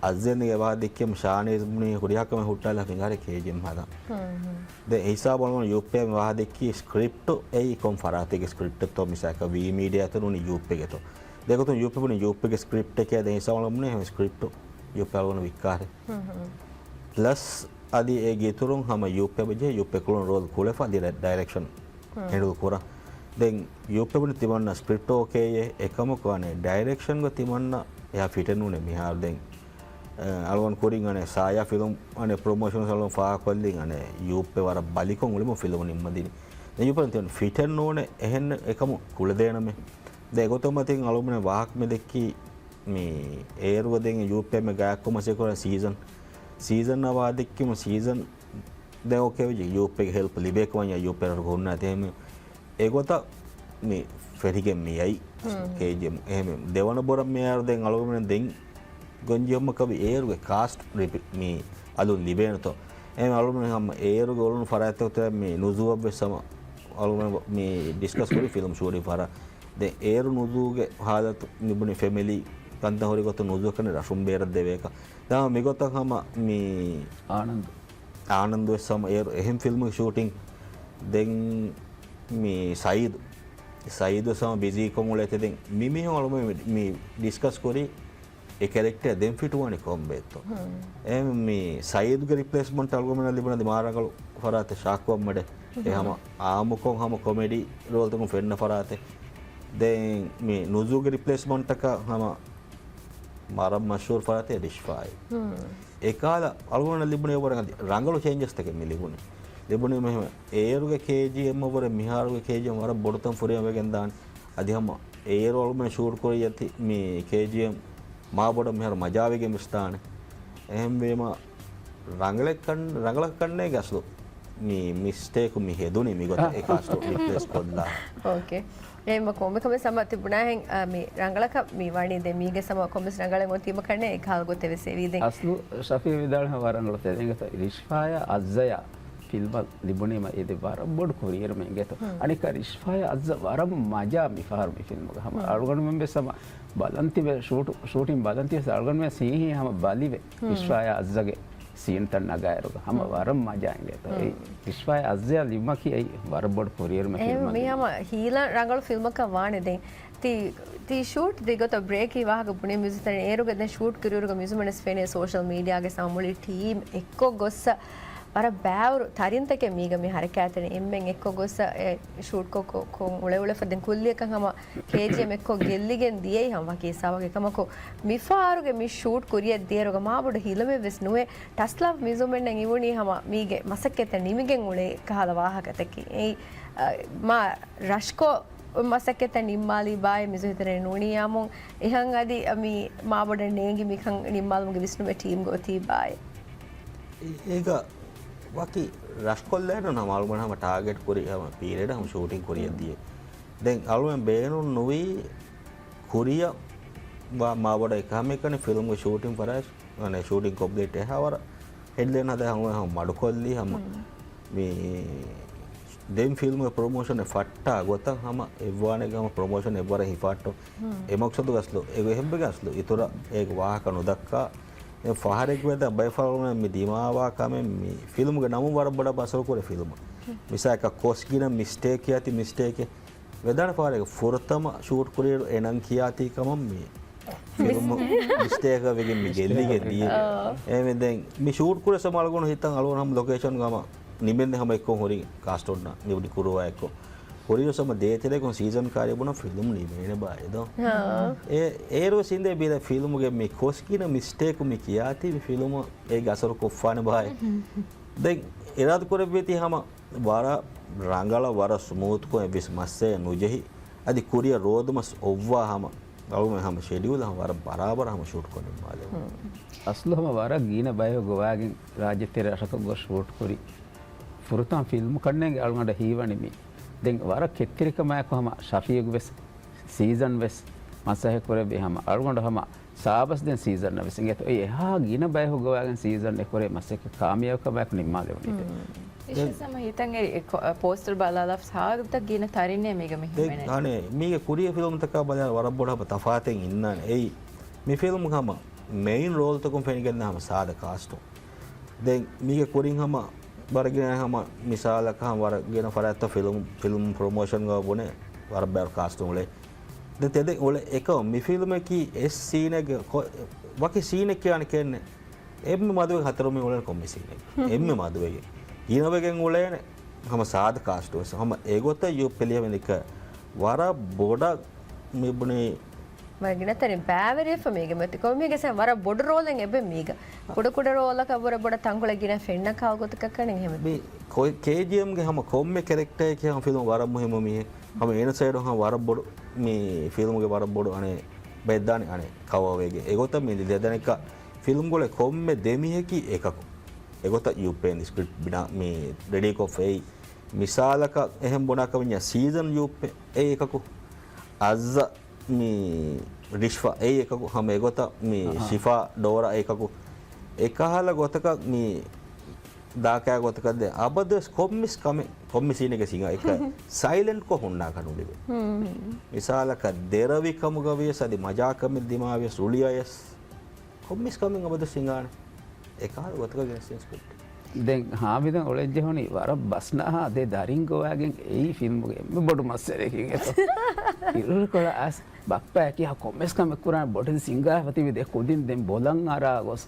އައްޒެން ވާ ދެއްކި ޝާނީޒް ބުނީ ހުރިހާ ކަމެއް ހުއްޓާލާ ފިނގާރެ ކޭޖީއެމް ހަދާ. ދެން އެ ހިސާބު އަޅުގަނޑު ޔޫޕޭ ވާ ދެއްކީ ސްކްރިޕްޓް އެއީ ކޮން ފަރާތެއްގެ ސްކްރިޕްޓެއްތޯ މިސާކަށް ވީ މީޑިއާ އަތުން އުނި ޔޫޕޭގެތޯ. ދެގޮތުން ޔޫޕޭ ބުނީ ޔޫޕޭގެ ސްކްރިޕްޓެކޭ ދެން ހިސާބު އަޅުގަނޑު ބުނީ ހަމަ ސްކްރިޕްޓް ޔޫޕޭ އަޅުގަނޑު ވިއްކާރެ. ޕްލަސް އަދި އޭގެ އިތުރުން ހަމަ ޔޫޕޭ ބަޖެ ޔޫޕޭ ކުޅުން ރޯލް ކުޅެފަ އަދި ޑައިރެކްޝަން ހެނޑުލް ކުރަން. ދެން ޔޫޕޭ ބުނި ތިމަންނަ ސްކްރިޕްޓް އޯކޭއޭ އެކަމަކު އަނެއް ޑައިރެކްޝަންގަ ތިމަންނަ އެހާ ފިޓެއް ނޫނޭ މިހާރު ދެން. އެ، އަޅުގަނޑު ކުރިން އަނެއް ސާޔާ ފިލުމް އަނެއް ޕްރޮމޯޝަން އަޅުގަނޑު ފާހަގަކޮށްލިން އަނެއް ޔޫޕޭ ވަރަށް ބަލިކޮށް އުޅެމު ފިލުމު ނިންމަދިނީ. ދެން ޔޫޕޭ ތިމަން ފިޓެއް ނޫނޭ އެހެން އެކަމު ކުޅެދޭނަމޭ. ދެން އެގޮތަށް މަތިން އަޅުގަނޑު ވާހަކަ މި ދެއްކީ މި އޭރުގަ ދެން ޔޫޕޭ މެ ގާތްކޮށް މަސޭ ކުރާ ސީޒަން. ސީޒަން އަވާ ދެއްކިމު ސީޒަން ދެން އޯކޭ ވެއްޖެ ޔޫޕޭގެ ހެލްޕް ލިބޭކަމަށް ޔޫޕޭ ރަށުގަ ހުންނާތީ އެހެން އެގޮތަށް މި ފެށިގެން މި އައި ކޭޖީއެމް. އެހެން ދެވަނަ ބުރަށް މިއައިރު ދެން އަޅުގަނޑުމެން ދެން ގޮންޖެހުމަކަށް އޭރުގެ ކާސްޓް މި އަލުން ލިބޭނެތޯ. އެހެން އަޅުގަނޑުމެން ހަމަ އޭރުގެ އުޅުނު ފަރާތްތަކުގެ މި ނުޒޫއަށްވެސް ހަމަ އަޅުގަނޑު މި ޑިސްކަސް ކުރި ފިލްމް ޝޫޓިން ފަރާތް. ދެން އޭރު ނުޒޫގެ ހާލަތު މިބުނި ފެމިލީ ކަންތައް ހުރި ގޮތުން ނުޒޫ ކަން ރަށުން ބޭރަށް ދެވޭކަށް. ދާ މިގޮތަށް ހަމަ މި އާނަންދު. އާނަންދު ވެސް ހަމަ އޭރު އެހެން ފިލްމުގެ ޝޫޓިން ދެން މި ސައީދު. ސައީދު ވެސް ހަމަ ބިޒީކޮށް އުޅޭތެ ދެން މި މީހުން އަޅުމެ މި، މި ޑިސްކަސް ކުރީ އެ ކެރެކްޓަރ ދެން ފިޓުވާނީ ކޮންބޭތޯ. އެ މި ސައީދުގެ ރިޕްލޭސްމަންޓް އަޅުގަމެންނަށް ލިބުނަދި މާރަނގަޅު ފަރާތެއް ޝާކު އައްމަޑެ. އެ ހަމަ އާއްމުކޮށް ހަމަ ކޮމެޑީ ރޯލްތަކުން ފެންނަ ފަރާތެއް. ދެން މި ނުޒޫގެ ރިޕްލޭސްމަންޓަކަށް ހަމަ ވަރަށް މަޝްހޫރު ފަރާތެއް ރިޝްފާއި. އެކާލަ އަޅުގަނޑަށް ލިބުނީ ވަރަށް ރަނގަޅު ޗޭންޖަސްތަކެއް މި ލިބުނީ. ލިބުނީ މެހެމެ އޭރުގެ ކޭޖީއެމް ވަރަށް މިހާރުގެ ކޭޖީއެމް ވަރަށް ބޮޑުތަން ފުރިހަމަ ވެގެން ދާނެ. އަދި ހަމަ އޭރު އަޅުގަނޑު ޝޫޓް ކުރި އަތި މި ކޭޖީއެމް މާ ބޮޑަށް މިހާރު މަޖާވެގެން ވެސް ދާނެ. އެހެންވީމަ ރަނގަޅަކަށް ރަނގަޅަކަށް ކަންނޭނގެ އަސްލު މި މިސްޓޭކު މި ހެދުނީ މިގޮތަށް އެ ކާސްޓު ރިޕްލޭސް ކޮށްލާ. އޯކޭ. އެހެންމަ ކޮންމެ ކަމެއް ސަމަ ތިބުނާހެން، އާ، މި ރަނގަޅަކަށް މި ވަނީ ދެ މީގެ ސަމަ ކޮންމެސް ރަނގަޅެއް އޮތީމަ ކަންނޭ އެކަހަލަ ގޮތެއް ވެސް އެވީ ދެން. އަސްލު ޝަފީ ވިދާޅު ވަރަނގަޅު ތެދެނގަތަ ރިޝްފާޔާ އަޒްޒަޔާ ފިލްމަށް ލިބުނީމަ އެދެ ވަރަށް ބޮޑު ކުރިއެރުމެއް އިނގޭތޯ. އަނެއްކާ ރިޝްފާޔާ އަޒްޒަ ވަރަށް މަޖާ މިފަހަރު މި ފިލްމުގަ. ހަމަ އަޅުގަނޑުމެން ވެސް ހަމަ ބަލަންތިބެ ޝޫޓު، ޝޫޓިން ބަލަންތިވެސް އަޅުގަނޑުމެން ސީހީ ހަމަ ބަލިވެ ރިޝްފާޔާ އަޒްޒަގެ ސީންތައް ނަގާއިރުގަ ހަމަ ވަރަށް މަޖާ އިނގޭތޯ. އެ ރިޝްފާޔާ އަޒްޒަޔާ ލިބުމަކީ އެއީ ވަރަށް ބޮޑު ކުރިއެރުމެއް އެހެން ފިލްމަށް މީ ހަމަ ހީލަން ރަނގަޅު ފިލްމަކަށް ވާނެ ދެން. ތި، ތި ޝޫޓް ދިގޮތަށް ބްރޭކީ ވާހަކަ ބުނީ މިޒުތަނެ އޭރުގަ ދެން ޝޫޓް ކުރިއިރުގަ މިޒުމަނެސް ފެނޭ ސޯޝަލް މީޑިއާގެ ސަމަ މުޅި ޓީމް އެއްކޮށް ގޮއްސަ ވަރަށް ބާވަރު ތަރިންތަކެއް މީގަ މި ހަރަކާތްތަނެ އެންމެން އެއްކޮށް ގޮއްސަ އެ ޝޫޓް ކޮށް، ކޮ-، ކޮށް އުޅެ އުޅެފަ ދެން ކުއްލިއަކަށް ހަމަ ކޭޖީއެމް އެއްކޮށް ގެއްލިގެން ދިޔައީ ހަމަ ވަކި ހިސާބަކަށް ކަމަކު މިފަހަރުގެ މި ޝޫޓް ކުރިއަށް ދިޔައިރުގަ މާ ބޮޑު ހިލަމެއް ވެސް ނުވޭ. ޓަސް ލަވް މިޒުމެންނަށް އިވުނީ ހަމަ މީގެ މަސައްކަތްތައް ނިމިގެން އުޅޭ ކަހަލަ ވާހަކަތަކެއް. އެއީ، އަ، މާ ރަޝްކޮށް މަސައްކަތްތައް ނިންމާލީ ބާއޭ މިޒު ހިތަރެ ނޫނީ އާމުން އެހަން އަދި މި މާބޮޑަށް ނޭނގި މިކަން ނިންމާލުމުގެ ވިސްނުމެއް ޓީމްގަ އޮތީ ބާއޭ. އޭގަ ވަކި ރަޝްކޮށްލޭނު ނަމަ އަޅުގަނޑު ހަމަ ޓާގެޓް ކުރި ހަމަ ޕީރިއަޑަށް ހަމަ ޝޫޓިން ކުރިއަށް ދިޔަ. ދެން އަޅުގަނޑު ބޭނުން ނުވީ ކުރިއަށް ވާ މާބޮޑަށް އެކަހަމެކަނި ފިލްމުގެ ޝޫޓިން ފަރާތް، އަނެ ޝޫޓިން ކޮމްޕްލީޓް އެހާވަރަށް ހެޑްލައިން ހަދާ ހަމަ ހަމަ މަޑުކޮށްލީ ހަމަ މި ދެން ފިލްމުގެ ޕްރޮމޯޝަން އެއް ފައްޓާ ގޮތަށް ހަމަ އެއްވާނެގެ ހަމަ ޕްރޮމޯޝަން އެއްވަރަށް ހިފައްޓު. އެ މަޤްޞަދުގެ އަސްލު، އެ އެހެންވެގެން އަސްލު އިތުރަށް އޭގެ ވާހަކަ ނުދައްކާ، އެ ފަހަރެއްގެ ވެދާ ބައެއް ފަހަރު މި ދިމާވާ ކަމެއް މި ފިލްމުގެ ނަމުން ވަރަށް ބޮޑަށް އަސަރު ކުރޭ ފިލްމު. މިސާލަކަށް ކޮސް ގިނަ މިސްޓޭކް ކިޔާތި މިސްޓޭކެއް. ވެދާނެ ފަހަރެއްގެ ފުރަތަމަ ޝޫޓް ކުރިއިރު އެ ނަން ކިޔާތީ ކަމަށް މި ފިލްމު މިސްޓޭކަށް ވެގެން މި ގެއްލިގެން ދިޔަ. އެހެންވެ ދެން މި ޝޫޓް ކުރި ސަމަ އަޅުގަނޑު ހިތަން އަޅުގަނޑު ހަމަ ލޮކޭޝަން ހަމަ ނިމެންދެ ހަމަ އެއްކޮށް ހުރި ކާސްޓުންނަށް މި ކުރުވާ އެއްކޮށް. ހުރި ސަމަ ދޭތެރޭގަ ސީޒަން ކާރި ބުނަ ފިލްމު ނިމޭނެ ބާއޭ ދޯ. އާ. އޭ، އޭރު ސިނދޭ ބިރ ފިލްމުގެ މި ކޮސްގިނަ މިސްޓޭކު މި ކިޔާތީ މި ފިލްމު އޭގެ އަސަރު ކޮށްފާނެ ބާއޭ. ދެން އިރާދަ ކުރެއްވީތީ ހަމަ ވަރަށް ރަނގަޅަށް ވަރަށް ސްމޫތްކޮށް އެއްވެސް މައްސަލައެއް ނުޖެހި، އަދި ކުރިއަށް ރޯދުމަސް އޮއްވާ ހަމަ، އަޅުމެ ހަމަ ޝެޑިއުލް ހަމަ ވަރަށް ބަރާބަރަށް ހަމަ ޝޫޓް ކޮށް ނިންމާލެވުނު. އަސްލު ހަމަ ވަރަށް ގިނަ ބަޔަކު ގޮވާގެން ރާއްޖެތެރެ ރަށަކަށް ގޮސް ޝޫޓް ކުރި ފުރަތަމަ ފިލްމު ކަންނޭނގެ އަޅުގަނޑަށް ހީވަނީ މީ. ދެން ވަރަށް ކެތްތެރިކަމާއެކު ހަމަ ޝަފީގު ވެސް ސީޒަން ވެސް މަސައްކަތް ކުރެއްވި ހަމަ އަޅުގަނޑު ހަމަ ސާބަސް ދެން ސީޒަން ވެސް އިނގޭތޯ. އެ އެހާ ގިނަ ބަޔަކު ގޮވާގެން ސީޒަން އެކުރޭ މަސައްކަތް ކާމިޔާބުކަމާއެކު ނިންމާލެވުނީތޭ. އިޝާ ހަމަ ހިތަން އެ ކޮ-، ޕޯސްޓަރ ބަލާލާ ސާދަ ގިނަ ތަރިންނޭ މީގަ މި ދެން ހިމެނޭ. އަނެ މީގެ ކުރިޔަށް ފިލްމުތަކާ ބަލާ ވަރަށް ބޮޑަށް ހަމަ ތަފާތެއް އިންނާނެ. އެއީ މި ފިލްމު ހަމަ މެއިން ރޯލްތަކުން ފެނިގެން ހަމަ ސާދަ ކާސްޓު. ދެން މީގެ ކުރިން ހަމަ ވަރަށް ގިނަ ހަމަ މިސާލަކަށް ހަމަ ވަރަށް ގިނަ ފަރާތްތައް ފިލްމު، ފިލްމު ޕްރޮމޯޝަންގަ ބުނެ ވަރަށް ބައި ކާސްޓު އުޅޭ. ދެން ތެދެއް އުޅޭ އެކަމަ މި ފިލްމަކީ އެއް ސީނެއްގެ ކޮ-، ވަކި ސީނެއް ކިޔާނެ ކެންނެ. އެންމެ މަދުވެގެން ހަތަރު މި އުޅޭނެ ކޮންމެ ސީނެއް. އެންމެ މަދުވެގެން. ގިނަވެގެން އުޅޭނެ ހަމަ ސާދަ ކާސްޓު ވެސް. ހަމަ އެގޮތަށް ޔޫޕް ޕެލިޔަމެނިކަ ވަރަށް ބޮޑަށް މި ބުނީ. ވަރަށް ގިނަ ތަނެއް ބައިވެރިވެފަ މީގެ މަތި ކޮންމީގެ ސަ ވަރަށް ބޮޑު ރޯލެއް އެބެ މީގަ. ކުޑަ ކުޑަ ރޯލަކަށް ވުރެ ބޮޑަށް ތަންކޮޅެއް ގިނަ ފެންނަ ކާ ގޮތަކަށް ކަނެ ހެމެ. މި ކޭޖީއެމްގެ ހަމަ ކޮންމެ ކެރެކްޓަރެއް ކިޔާ ފިލްމު ވަރަށް މުހިއްމު މީހެއް. ހަމަ އޭނަ ސައިޑު ހަމަ ވަރަށް ބޮޑު މި ފިލްމުގެ ވަރަށް ބޮޑު އަނެ ބެއްދާނެ އަނެ ކަވާވޭގެ. އެގޮތަށް މި ލިދެދަނެކަ ފިލްމްގޮޅެ ކޮންމެ ދެމީހަކީ އެކަކު. އެގޮތަށް ޔޫޕޭން ސްކްރިޕްޓް ބިނާ މި ރެޑީކޮށްފައި. މިސާލަކަށް އެހެން ބުނާކަމިންޏާ ސީޒަން ޔޫޕޭ އެ އެކަކު. އައްޒަ މި ރިޝްފާ އެ އެކަކު. ހަމަ އެގޮތަށް މި އަހަ. ޝިފާ ޑޯރާ އެކަކު. އެކަހަލަ ގޮތަކަށް މި ދާކާ ގޮތަކަށް ދެ އަބަދުވެސް ކޮންމިސް ކަމެއް، ކޮންމި ސީނެއްގެ ސިނގާ އެކަ ސައިލެންޓްކޮށް ހުންނާކަށް ނުލިބޭ. މިސާލަކަށް ދެރަވި ކަމުގަ ވިޔަސް އަދި މަޖާކަމެއް ދިމާވިޔަސް ރުޅިއަޔަސް ކޮންމިސް ކަމެއް އަބަދު ސިނގާނެ. އެކާ ގޮތަކަށް ގެނެސް ސްކްރިޕްޓް. ދެން ހާމިދަށް އުޅެން ޖެހުނީ ވަރަށް ބަސްނަހާ ދެ ދަރިން ގޮވާގެން އެއީ ފިލްމުގެ އެންމެ ބޮޑު މައްސަލައަކީ އެތޯ. އިރުކޮޅަށް އައިސް ބައްޕަޔަކީ ކޮންމެސް ކަމެއް ކުރާނެ ބޮޑެތި ސިނގާފަ ތިބި ދެ ކުދިން ދެން ބޮލަށް އަރާ ގޮސް.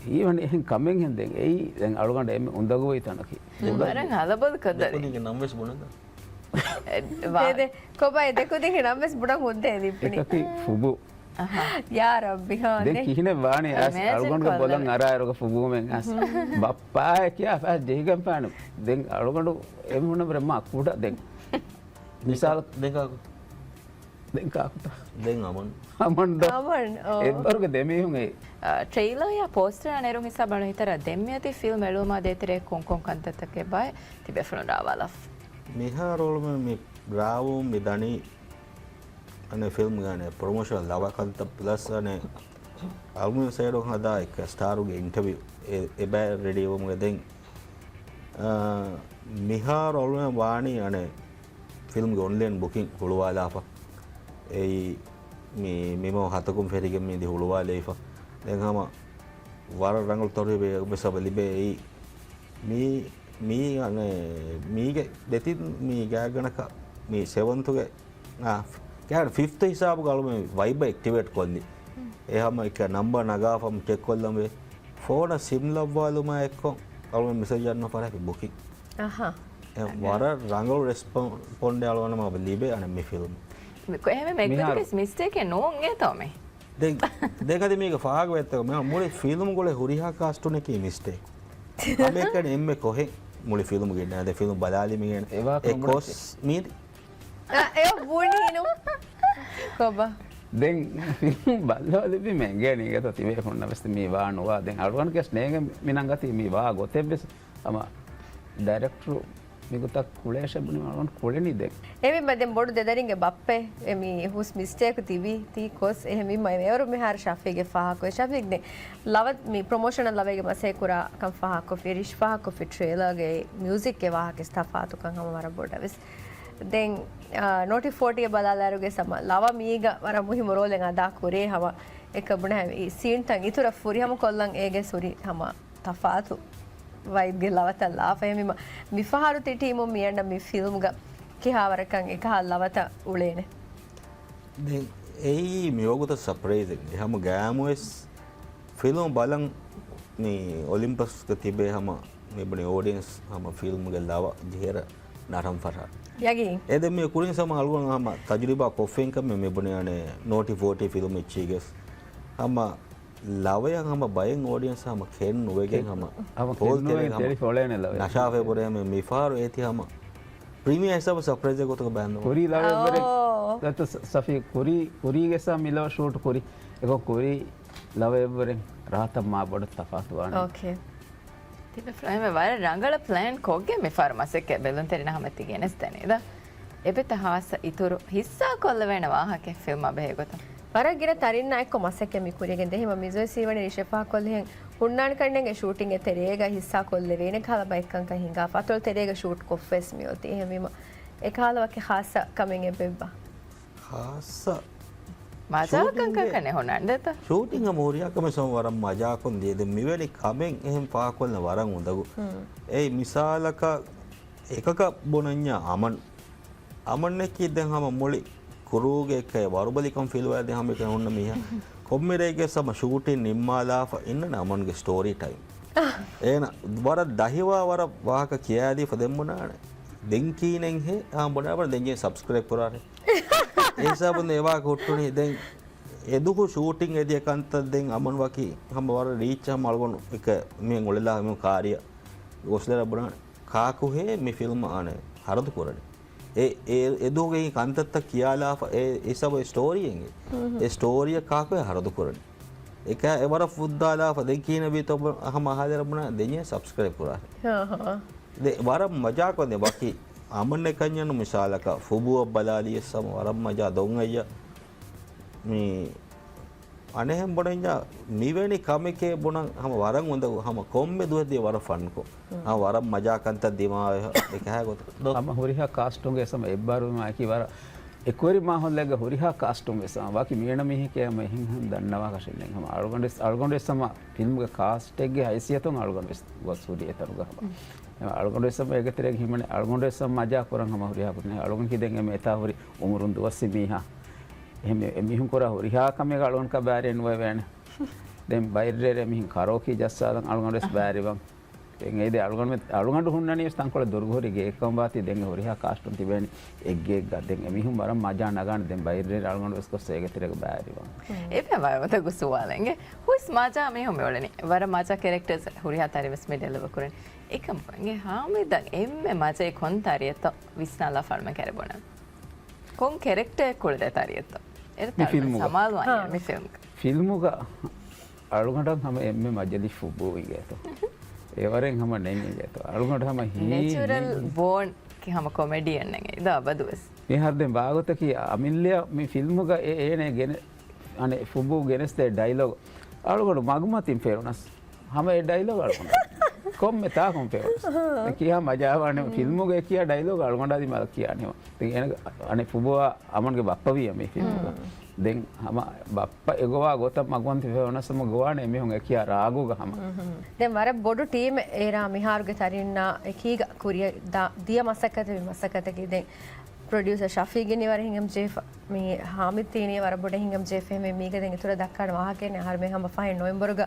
ހީވަނީ އެހެން ކަމެއްހެން ދެން އެއީ ދެން އަޅުގަނޑަށް އެންމެ އުނދަގޫވި ތަނަކީ. ވަރަށް ހަލަބޮލު ކޮށްދަރި. ދެކުދިންގެ ނަން ވެސް ބުނެދާ. ދެ، ދެ، ކޮބާ ދެކުދިންގެ ނަން ވެސް ބުނަން ހުއްދޭ ލިބުނީ. އެކަކީ ފުބު. އަހަ. ޔާ ރައްބި، ހާ، ދެން ދެ. ކިހިނެއް ވާނީ އައިސް އަޅުގަނޑުގެ ބޮލަށް އަރާއިރުގަ ފުބޫމެން އައިސް ބައްޕާއޭ ކިޔާ ފައި ޖެހިގެން ފާނު. ދެން އަޅުގަނޑު އެ ހުންނަ ބުރެ މާ ކުޑަ ދެން. މިސާލަ ދެން ކާކު؟ ދެން ކާކުތަ؟ ދެން އަމަން. އަމަން ދޯ؟ އަމަން، އޯ. އެއްވަރުގެ ދެމީހުން އެއީ. އަ، ޓްރެއިލަރ ޔާ ޕޯސްޓަރ އަނެރުން ހިސާބަށް ހިތަރ ދެންމެ އޮތީ ފިލްމް އެޅުމާ ދޭތެރޭ ކޮންކޮން ކަންތައްތަކެއް ބާއެ ތިބޭފުޅުން ރާވާލާފަ. މިހާރު އަޅުމެން މި ރާވުން މި ދަނީ އަނެ ފިލްމްގެ އަނެ ޕްރޮމޯޝަން ލަވަ ކަންތައް ޕްލަސް އަނެ އަޅުމެން ސައިޑުން ހަދާ އެއްކަ ސްޓާރުގެ އިންޓަވިއު އެ، އެބައި ރެޑީވުމުގެ ދެން، އާ، މިހާރު އަޅުމެން ވާނީ އަނެ ފިލްމްގެ އޮންލައިން ބުކިން ހުޅުވާލާފަ. އެއީ މި، މި މަހު ހަތަކުން ފެށިގެން މިދި ހުޅުވާލައިފަ. ދެން ހަމަ ވަރަށް ރަނގަޅު ތަރުހީބެއް ވެސް އެބަ ލިބޭ. އެއީ މީ، މީ އަނެ، މީގެ ދެތިން މީ ގާތްގަނޑަކަށް މީ ސެވަންތުގެ، އާ، ގާތް ފިފްތު ހިސާބުގަ އަޅުމެން ވައިބް އެކްޓިވޭޓް ކޮށްލި. އެ ހަމަ އެކަ ނަމްބަރ ނަގާފަ ޗެކް ކޮށްލަން ވޭ. ފޯނަށް ސިމް ލައްވާލުމާ އެއްކޮށް އަޅުގަނޑު މެސެޖް އަންނަ ފަރާތް ބުކިން. އަހަ. އެ ވަރަށް ރަނގަޅު ރެސްޕޮންޑެއް އަޅުގަނޑު މަ ލިބޭ އަނެއް މި ފިލްމް. މި ކޮ-، އެހެންވެ މިހާރު. މެކްގެ މިސްޓޭކެއް ނޫން އޭތޯ މި؟ ދެން، ދެން އަދި މީގެ ފާހަގަވެއްތަ މި މުޅި ފިލްމް ގުޅޭ ހުރިހާ ކާސްޓުން އެކީ މިސްޓޭކް. ހަމައެކަނި އެންމެ ކޮހެއް މުޅި ފިލްމް ގެންނަ އަދި ފިލްމް ބަލާލި މިގެން އެ ކޮސް މީ އަ، އެ ބުނީނު. ކޮބާ؟ ދެން ފިލްމް ބައްލަވާލިބި މެންގޭ ނީގަތޯ ތިބޭ ފުންނަ ވެސް މީ ވާ ނުވާ. ދެން އަޅުގަނޑު ގެސް ނޭގެ މި ނަންގަތީ މީ ވާ ގޮތެއް ވެސް ހަމަ ޑައިރެކްޓަރު މިގޮތަށް ކުޅޭށެ ބުނި އަޅުގަނޑު ކުޅެނީ ދެން. އެމީ މަ ދެން ބޮޑު ދެދަރިންގެ ބައްޕަ އެ މީ ހުސް މިސްޓޭކް ތިބީ ތީ ކޮސް އެހެން ވީމަ އެ މޭވަރު މިހާރު ޝަފީގެ ފާހަކޮ އެ ޝަފީގް ދެން ލަވަ މި ޕްރޮމޯޝަނަށް ލަވައިގެ މަސޭ ކުރާ ކަން ފާހަކޮ ފިރިޝް ފާހަކޮ ފި ޓްރޭލާގެ މިއުޒިކްގެ ވާހަކަ ތަފާތުކަން ހަމަ ވަރަށް ބޮޑަވެސް. ދެން، އާ، ނޯޓި ފޯޓީ ބަލާލާރުގެ ސަމަ ލަވަ މީގަ ވަރަށް މުހިމު ރޯލެއް އަދާ ކުރޭ ހަމަ އެކަ ބުނެ ސީންތައް އިތުރަށް ފުރިހަމަ ކޮށްލަން އޭގެ ސުރި ހަމަ ތަފާތު ވައިބްގެ ލަވަތައް ލާފަ. އެހެންވީމަ މިފަހަރު ތި ޓީމުން މިއަންނަ މި ފިލްމްގަ ކިހާވަރަކަށް އެކަހަލަ ލަވަތައް އުޅޭނެ؟ ދެން އެއީ މިވަގުތަށް ސަޕްރައިޒެއް. އެ ހަމަ ގާމުވެސް ފިލްމް ބަލަން މި އޮލިމްޕަސްގަ ތިބޭ ހަމަ މިބުނި އޯޑިއެންސް ހަމަ ފިލްމްގެ ލަވަ ޖެހޭރަ ނަރަން ފަށާ. ޔަގީން. އެ ދެން މި ކުރިން ސަމަ އަޅުގަނޑު ހަމަ ތަޖުރިބާ ކޮށްފިން ކަމެއް މިބުނި އަނެ ނޯޓި ފޯޓީ ފިލްމް އެއްޗީގެސް ހަމަ ލަވަޔަށް ހަމަ ބައެއް އޯޑިއެންސް ހަމަ ކެން ނުވެގެން ހަމަ ހަމަ ކެން ނުވެގެން ތެރި ފޮޅޭނެ ލަވަޔަށް. ނަޝާފެ ބުރޭ މި މިފާރު އޭތި ހަމަ ޕްރީމިއާ ހިސާބަށް ސަޕްރައިޒެއް ގޮތުގަ ބައިން ކުރީ ލަވަ އެއްވެރެން. އޯ. ދަތު ސ-، ސަފީ ކުރީ، ކުރީގެ ސާ މި ލަވަ ޝޫޓް ކުރީ. އެކޮ ކުރީ ލަވަ އެއްވެރެން ރާތަށް މާ ބޮޑަށް ތަފާތު ވާނެ. އޯކޭ. ތިބެފުޅުން ވަރަށް ރަނގަޅަށް ޕްލޭން ކޮށްގެން މިފަހަރު މަސައްކަތް ބެލުންތެރިން ހަމަ ތި ގެނެސްދެނީ ދޯ. އެބެތަ ހާއްސަ އިތުރު ހިއްސާ ކޮށްލެވޭނެ ވާހަކަ ފިލްމާ ބެހޭ ގޮތަށް؟ ވަރަށް ގިނަ ތަރިންނާ އެއްކޮށް މަސައްކަތް މި ކުރިގެން ދޭ. ހަމަ މިޒޮއި ސީވަނީ ރިޝެފާ ކޮށްލިހެން ހުންނާނެ ކަންނޭނގެ ޝޫޓިންގެ ތެރޭގަ ހިއްސާ ކޮށްލެވޭނެ ކަހަލަ ބައެއްކަންކަން ހިނގާފަ. އަތޮޅު ތެރޭގަ ޝޫޓް ކޮށްފަވެސް މިއޮތީ. އެހެންވީމަ އެކަހަލަ ވަކި ޚާއްސަ ކަމެއް އެބައެއްބާ؟ ޚާއްޞަ މަޖާކަން ޝޫޓިންގެ ކަންކަން ހުންނާނެ ދޭތަ؟ ޝޫޓިން ހަމަ ހުރިހާ ކަމެއް ސަމަ ވަރަށް މަޖާކޮށް ދިޔަ. ދެން މިވެނި ކަމެއް އެހެން ފާހަގަކޮށްލަން ވަރަށް އުނދަގޫ. ހުން. އެއީ މިސާލަކަށް އެކަކަށް ބުނަންޏާ އަމަން. އަމަންނަކީ ދެން ހަމަ މުޅި ކުރޫގެ އެކައި ވަރުބަލިކަން ފިލުވާ ދެން ހަމަ އެކަން ހުންނަ މީހާ. ކޮންމެ ރެއެއްގެ ސަމަ ޝޫޓިން ނިންމާލާފަ އިންނަން އަމަންގެ ސްޓޯރީ ޓައިމް. އޭނަ ވަރަށް ދަހިވާ ވަރަށް ވާހަކަ ކިޔާދީފަ ދެން ބުނާނެ. ދެން ކީނެންހޭ؟ އާ، ބުނާ ބަން ދެން ޖެން ސަބްސްކްރައިބް ކުރާރެ. އެ ހިސާބުން އެ ވާހަކަ ހުއްޓުނީ. ދެން އެދުހު ޝޫޓިން އެދިޔަ ކަންތައް ދެން އަމަން ވަކި ހަމަ ވަރަށް ރީޗް ހަމަ އަޅުގަނޑު އެކަ މިހެން އުޅެލާ މި ކާރިއަށް ގޮސްލެރަ ބުނާނެ. ކާކުހޭ މި ފިލްމް އަނެ ހަރަދު ކުރަނީ. އެ، އެ، އެދުހުގެ ކަންތައްތައް ކިޔާލާފަ އެ ހިސާބު އެ ސްޓޯރީއެއް. އެ ސްޓޯރީއަށް ކާކުހޭ ހަރަދު ކުރަނީ. އެކަ އެވަރަށް ފުއްދާލާފަ ދެން ކީނަ ވީތޯ ބު-، ހަމަ އަހާލެރަ ބުނާ ދެންޏޭ ސަބްސްކްރައިބް ކުރާ. ދެ ވަރަށް މަޖާކޮށް ދެ ވަކި އަމަންނެ ކަންޏަނު މިސާލަކަށް ފުބުއަށް ބަލާލިޔަސް ހަމަ ވަރަށް މަޖާ ދޮން އައްޔަ މި އަނެހެން ބުނަންޏާ މިވެނި ކަމެކޭ ބުނަން ހަމަ ވަރަށް އުނދަގޫ ހަމަ ކޮންމެ ދުވަސް ދިޔަ ވަރަށް ފަންކޮށް. ހަމަ ވަރަށް މަޖާ ކަންތައް ދިމާވެ އެކަހާ ގޮތަށް. ހަމަ ހުރިހާ ކާސްޓުންގެ ސަމަ އެއްބާރުވީމާ އެކި ވަރަށް އެކުވެރި މާހައުލެއްގަ ހުރިހާ ކާސްޓުން ވެސް ވަކި މީނަ މީހެކޭ ހަމަ އެހެން ހަމަ ދަންނަވާކަށެއް ނެތް. ހަމަ އަޅުގަނޑުވެސް، އަޅުގަނޑުވެސް ހަމަ ފިލްމްގެ ކާސްޓެއްގެ ހައިސިއްޔަތުން އަޅުގަނޑުވެސް ގޮސް ހުރި އެތަނުގަ ހަމަ. އެ އަޅުގަނޑުވެސް ހަމަ އޭގެ ތެރޭގަ ހިމެނޭ އަޅުގަނޑުވެސް ހަމަ މަޖާ ކުރަން ހަމަ ހުރިހާ ކުރިން. އަޅުގަނޑު ކި ދެން އެމެ އެތާ ހުރި އުމުރުން ދުވަސް މީހާ. އެހެން އެ މީހުން ކުރާ ހުރިހާ ކަމެއް އަޅުގަނޑަކަށް ބާރޭ ނުވެވޭނެ. ދެން ބައިރޭރޭ މީހުން ކަރޯކީ ޖައްސާލަން އަޅުގަނޑުވެސް ބާރިވަން. ދެން އޭދެ އަޅުގަނޑު، އަޅުގަނޑު ހުންނަނީވެސް ތަންކޮޅެއް ދުރުގަ ހުރި ގެއެއްކަމަށް ވާތީ ދެން އެ ހުރިހާ ކާސްޓުން ތިބޭނީ އެއްގެއެއްގަ. ދެން އެމީހުން ވަރަށް މަޖާ ނަގާނެ ދެން ބައިރޭރޭ އަޅުގަނޑުވެސް ގޮސް އޭގެ ތެރޭގަ ބާރިވަން. އެބަ ވަރަށް ގޮސް ސުވާލެއް އިނގޭ. ހުސް މަޖާ މީހުން މި އުޅެނީ. ވަރަށް މަޖާ ކެރެކްޓަރސް ހުރިހާ ތަރި ވެސް މި ޑެލިވަ ކުރަނީ. އެކަމަކު އިނގޭ ހާމިދަށް އެންމެ މަޖައި ކޮން ތަރިއެއްތޯ ވިސްނާލާ ފަޅުމަ ކަރެ ބުނަން. ކޮން ކެރެކްޓަރެއް ކުޅެދޭތަ އަރިއަށްތޯ؟ އެ މި ތަން ފިލްމުގަ. ސަމާލުވާން ހާ. މި ފިލްމުގަ. ފިލްމުގަ އަޅުގަނޑަށް ހަމަ އެންމެ މަޖަލި ފުބޫ އިނގޭތޯ. އެވަރެން ހަމަ ނެން އިނގޭތޯ. އަޅުގަނޑު ހަމަ ހީ، ނެޗުރަލް ހީ. ބޯން ކި ހަމަ ކޮމެޑިއަން އެއް ދޯ އަބަދުވެސް. މިހާރު ދެން ބާގޮތަކީ އަމިއްލައަށް މި ފިލްމުގަ އެ އޭނަ ގެނެ، އަނެއް ފުބޫ ގެނެސްދޭ ޑައިލޮގް އަޅުގަނޑު މަގުމަތިން ފެނުނަސް. ހަމަ އެ ޑައިލޮގް އަޅުގަނޑު. ކޮންމެ ތާކުން ފެނުނަސް. އެ ކިހާ މަޖާވާނެ ފިލްމުގަ އެ ކިޔާ ޑައިލޮގް އަޅުގަނޑާ ދިމާލަށް ކިޔާނެ. ދެން އޭނަ އަނެއް ފުބުއާ އަމަންގެ ބައްޕަ ވިއްޔަ މި ފިލްމުގަ. ދެން ހަމަ ބައްޕަ އެގޮވާ ގޮތަށް މަގުމަތިން ފެނުނަސް ހަމަ ގޮވާނެ އެމީހުން އެ ކިޔާ ރާގުގަ ހަމަ. ދެން ވަރަށް ބޮޑު ޓީމެއް އޭރާ މިހާރުގެ ތަރިންނާ އެކީގަ ކުރިއަށް ދާ، ދިޔަ މަސައްކަތެއް މި މަސައްކަތަކީ. ދެން ޕްރޮޑިއުސަރ ޝަފީގެން ވަރަށް ހިނގަމް ޖެހިފަ. މި ހާމިދް ތީނީ ވަރަށް ބޮޑަށް ހިނގަމް ޖެހިފަ. މި މީގަ ދެން އިތުރަށް ދައްކާނެ ވާހަކައެއް ނެތް. އަހަރުމެން ހަމަ ފަހެ ނޮވެމްބަރުގަ،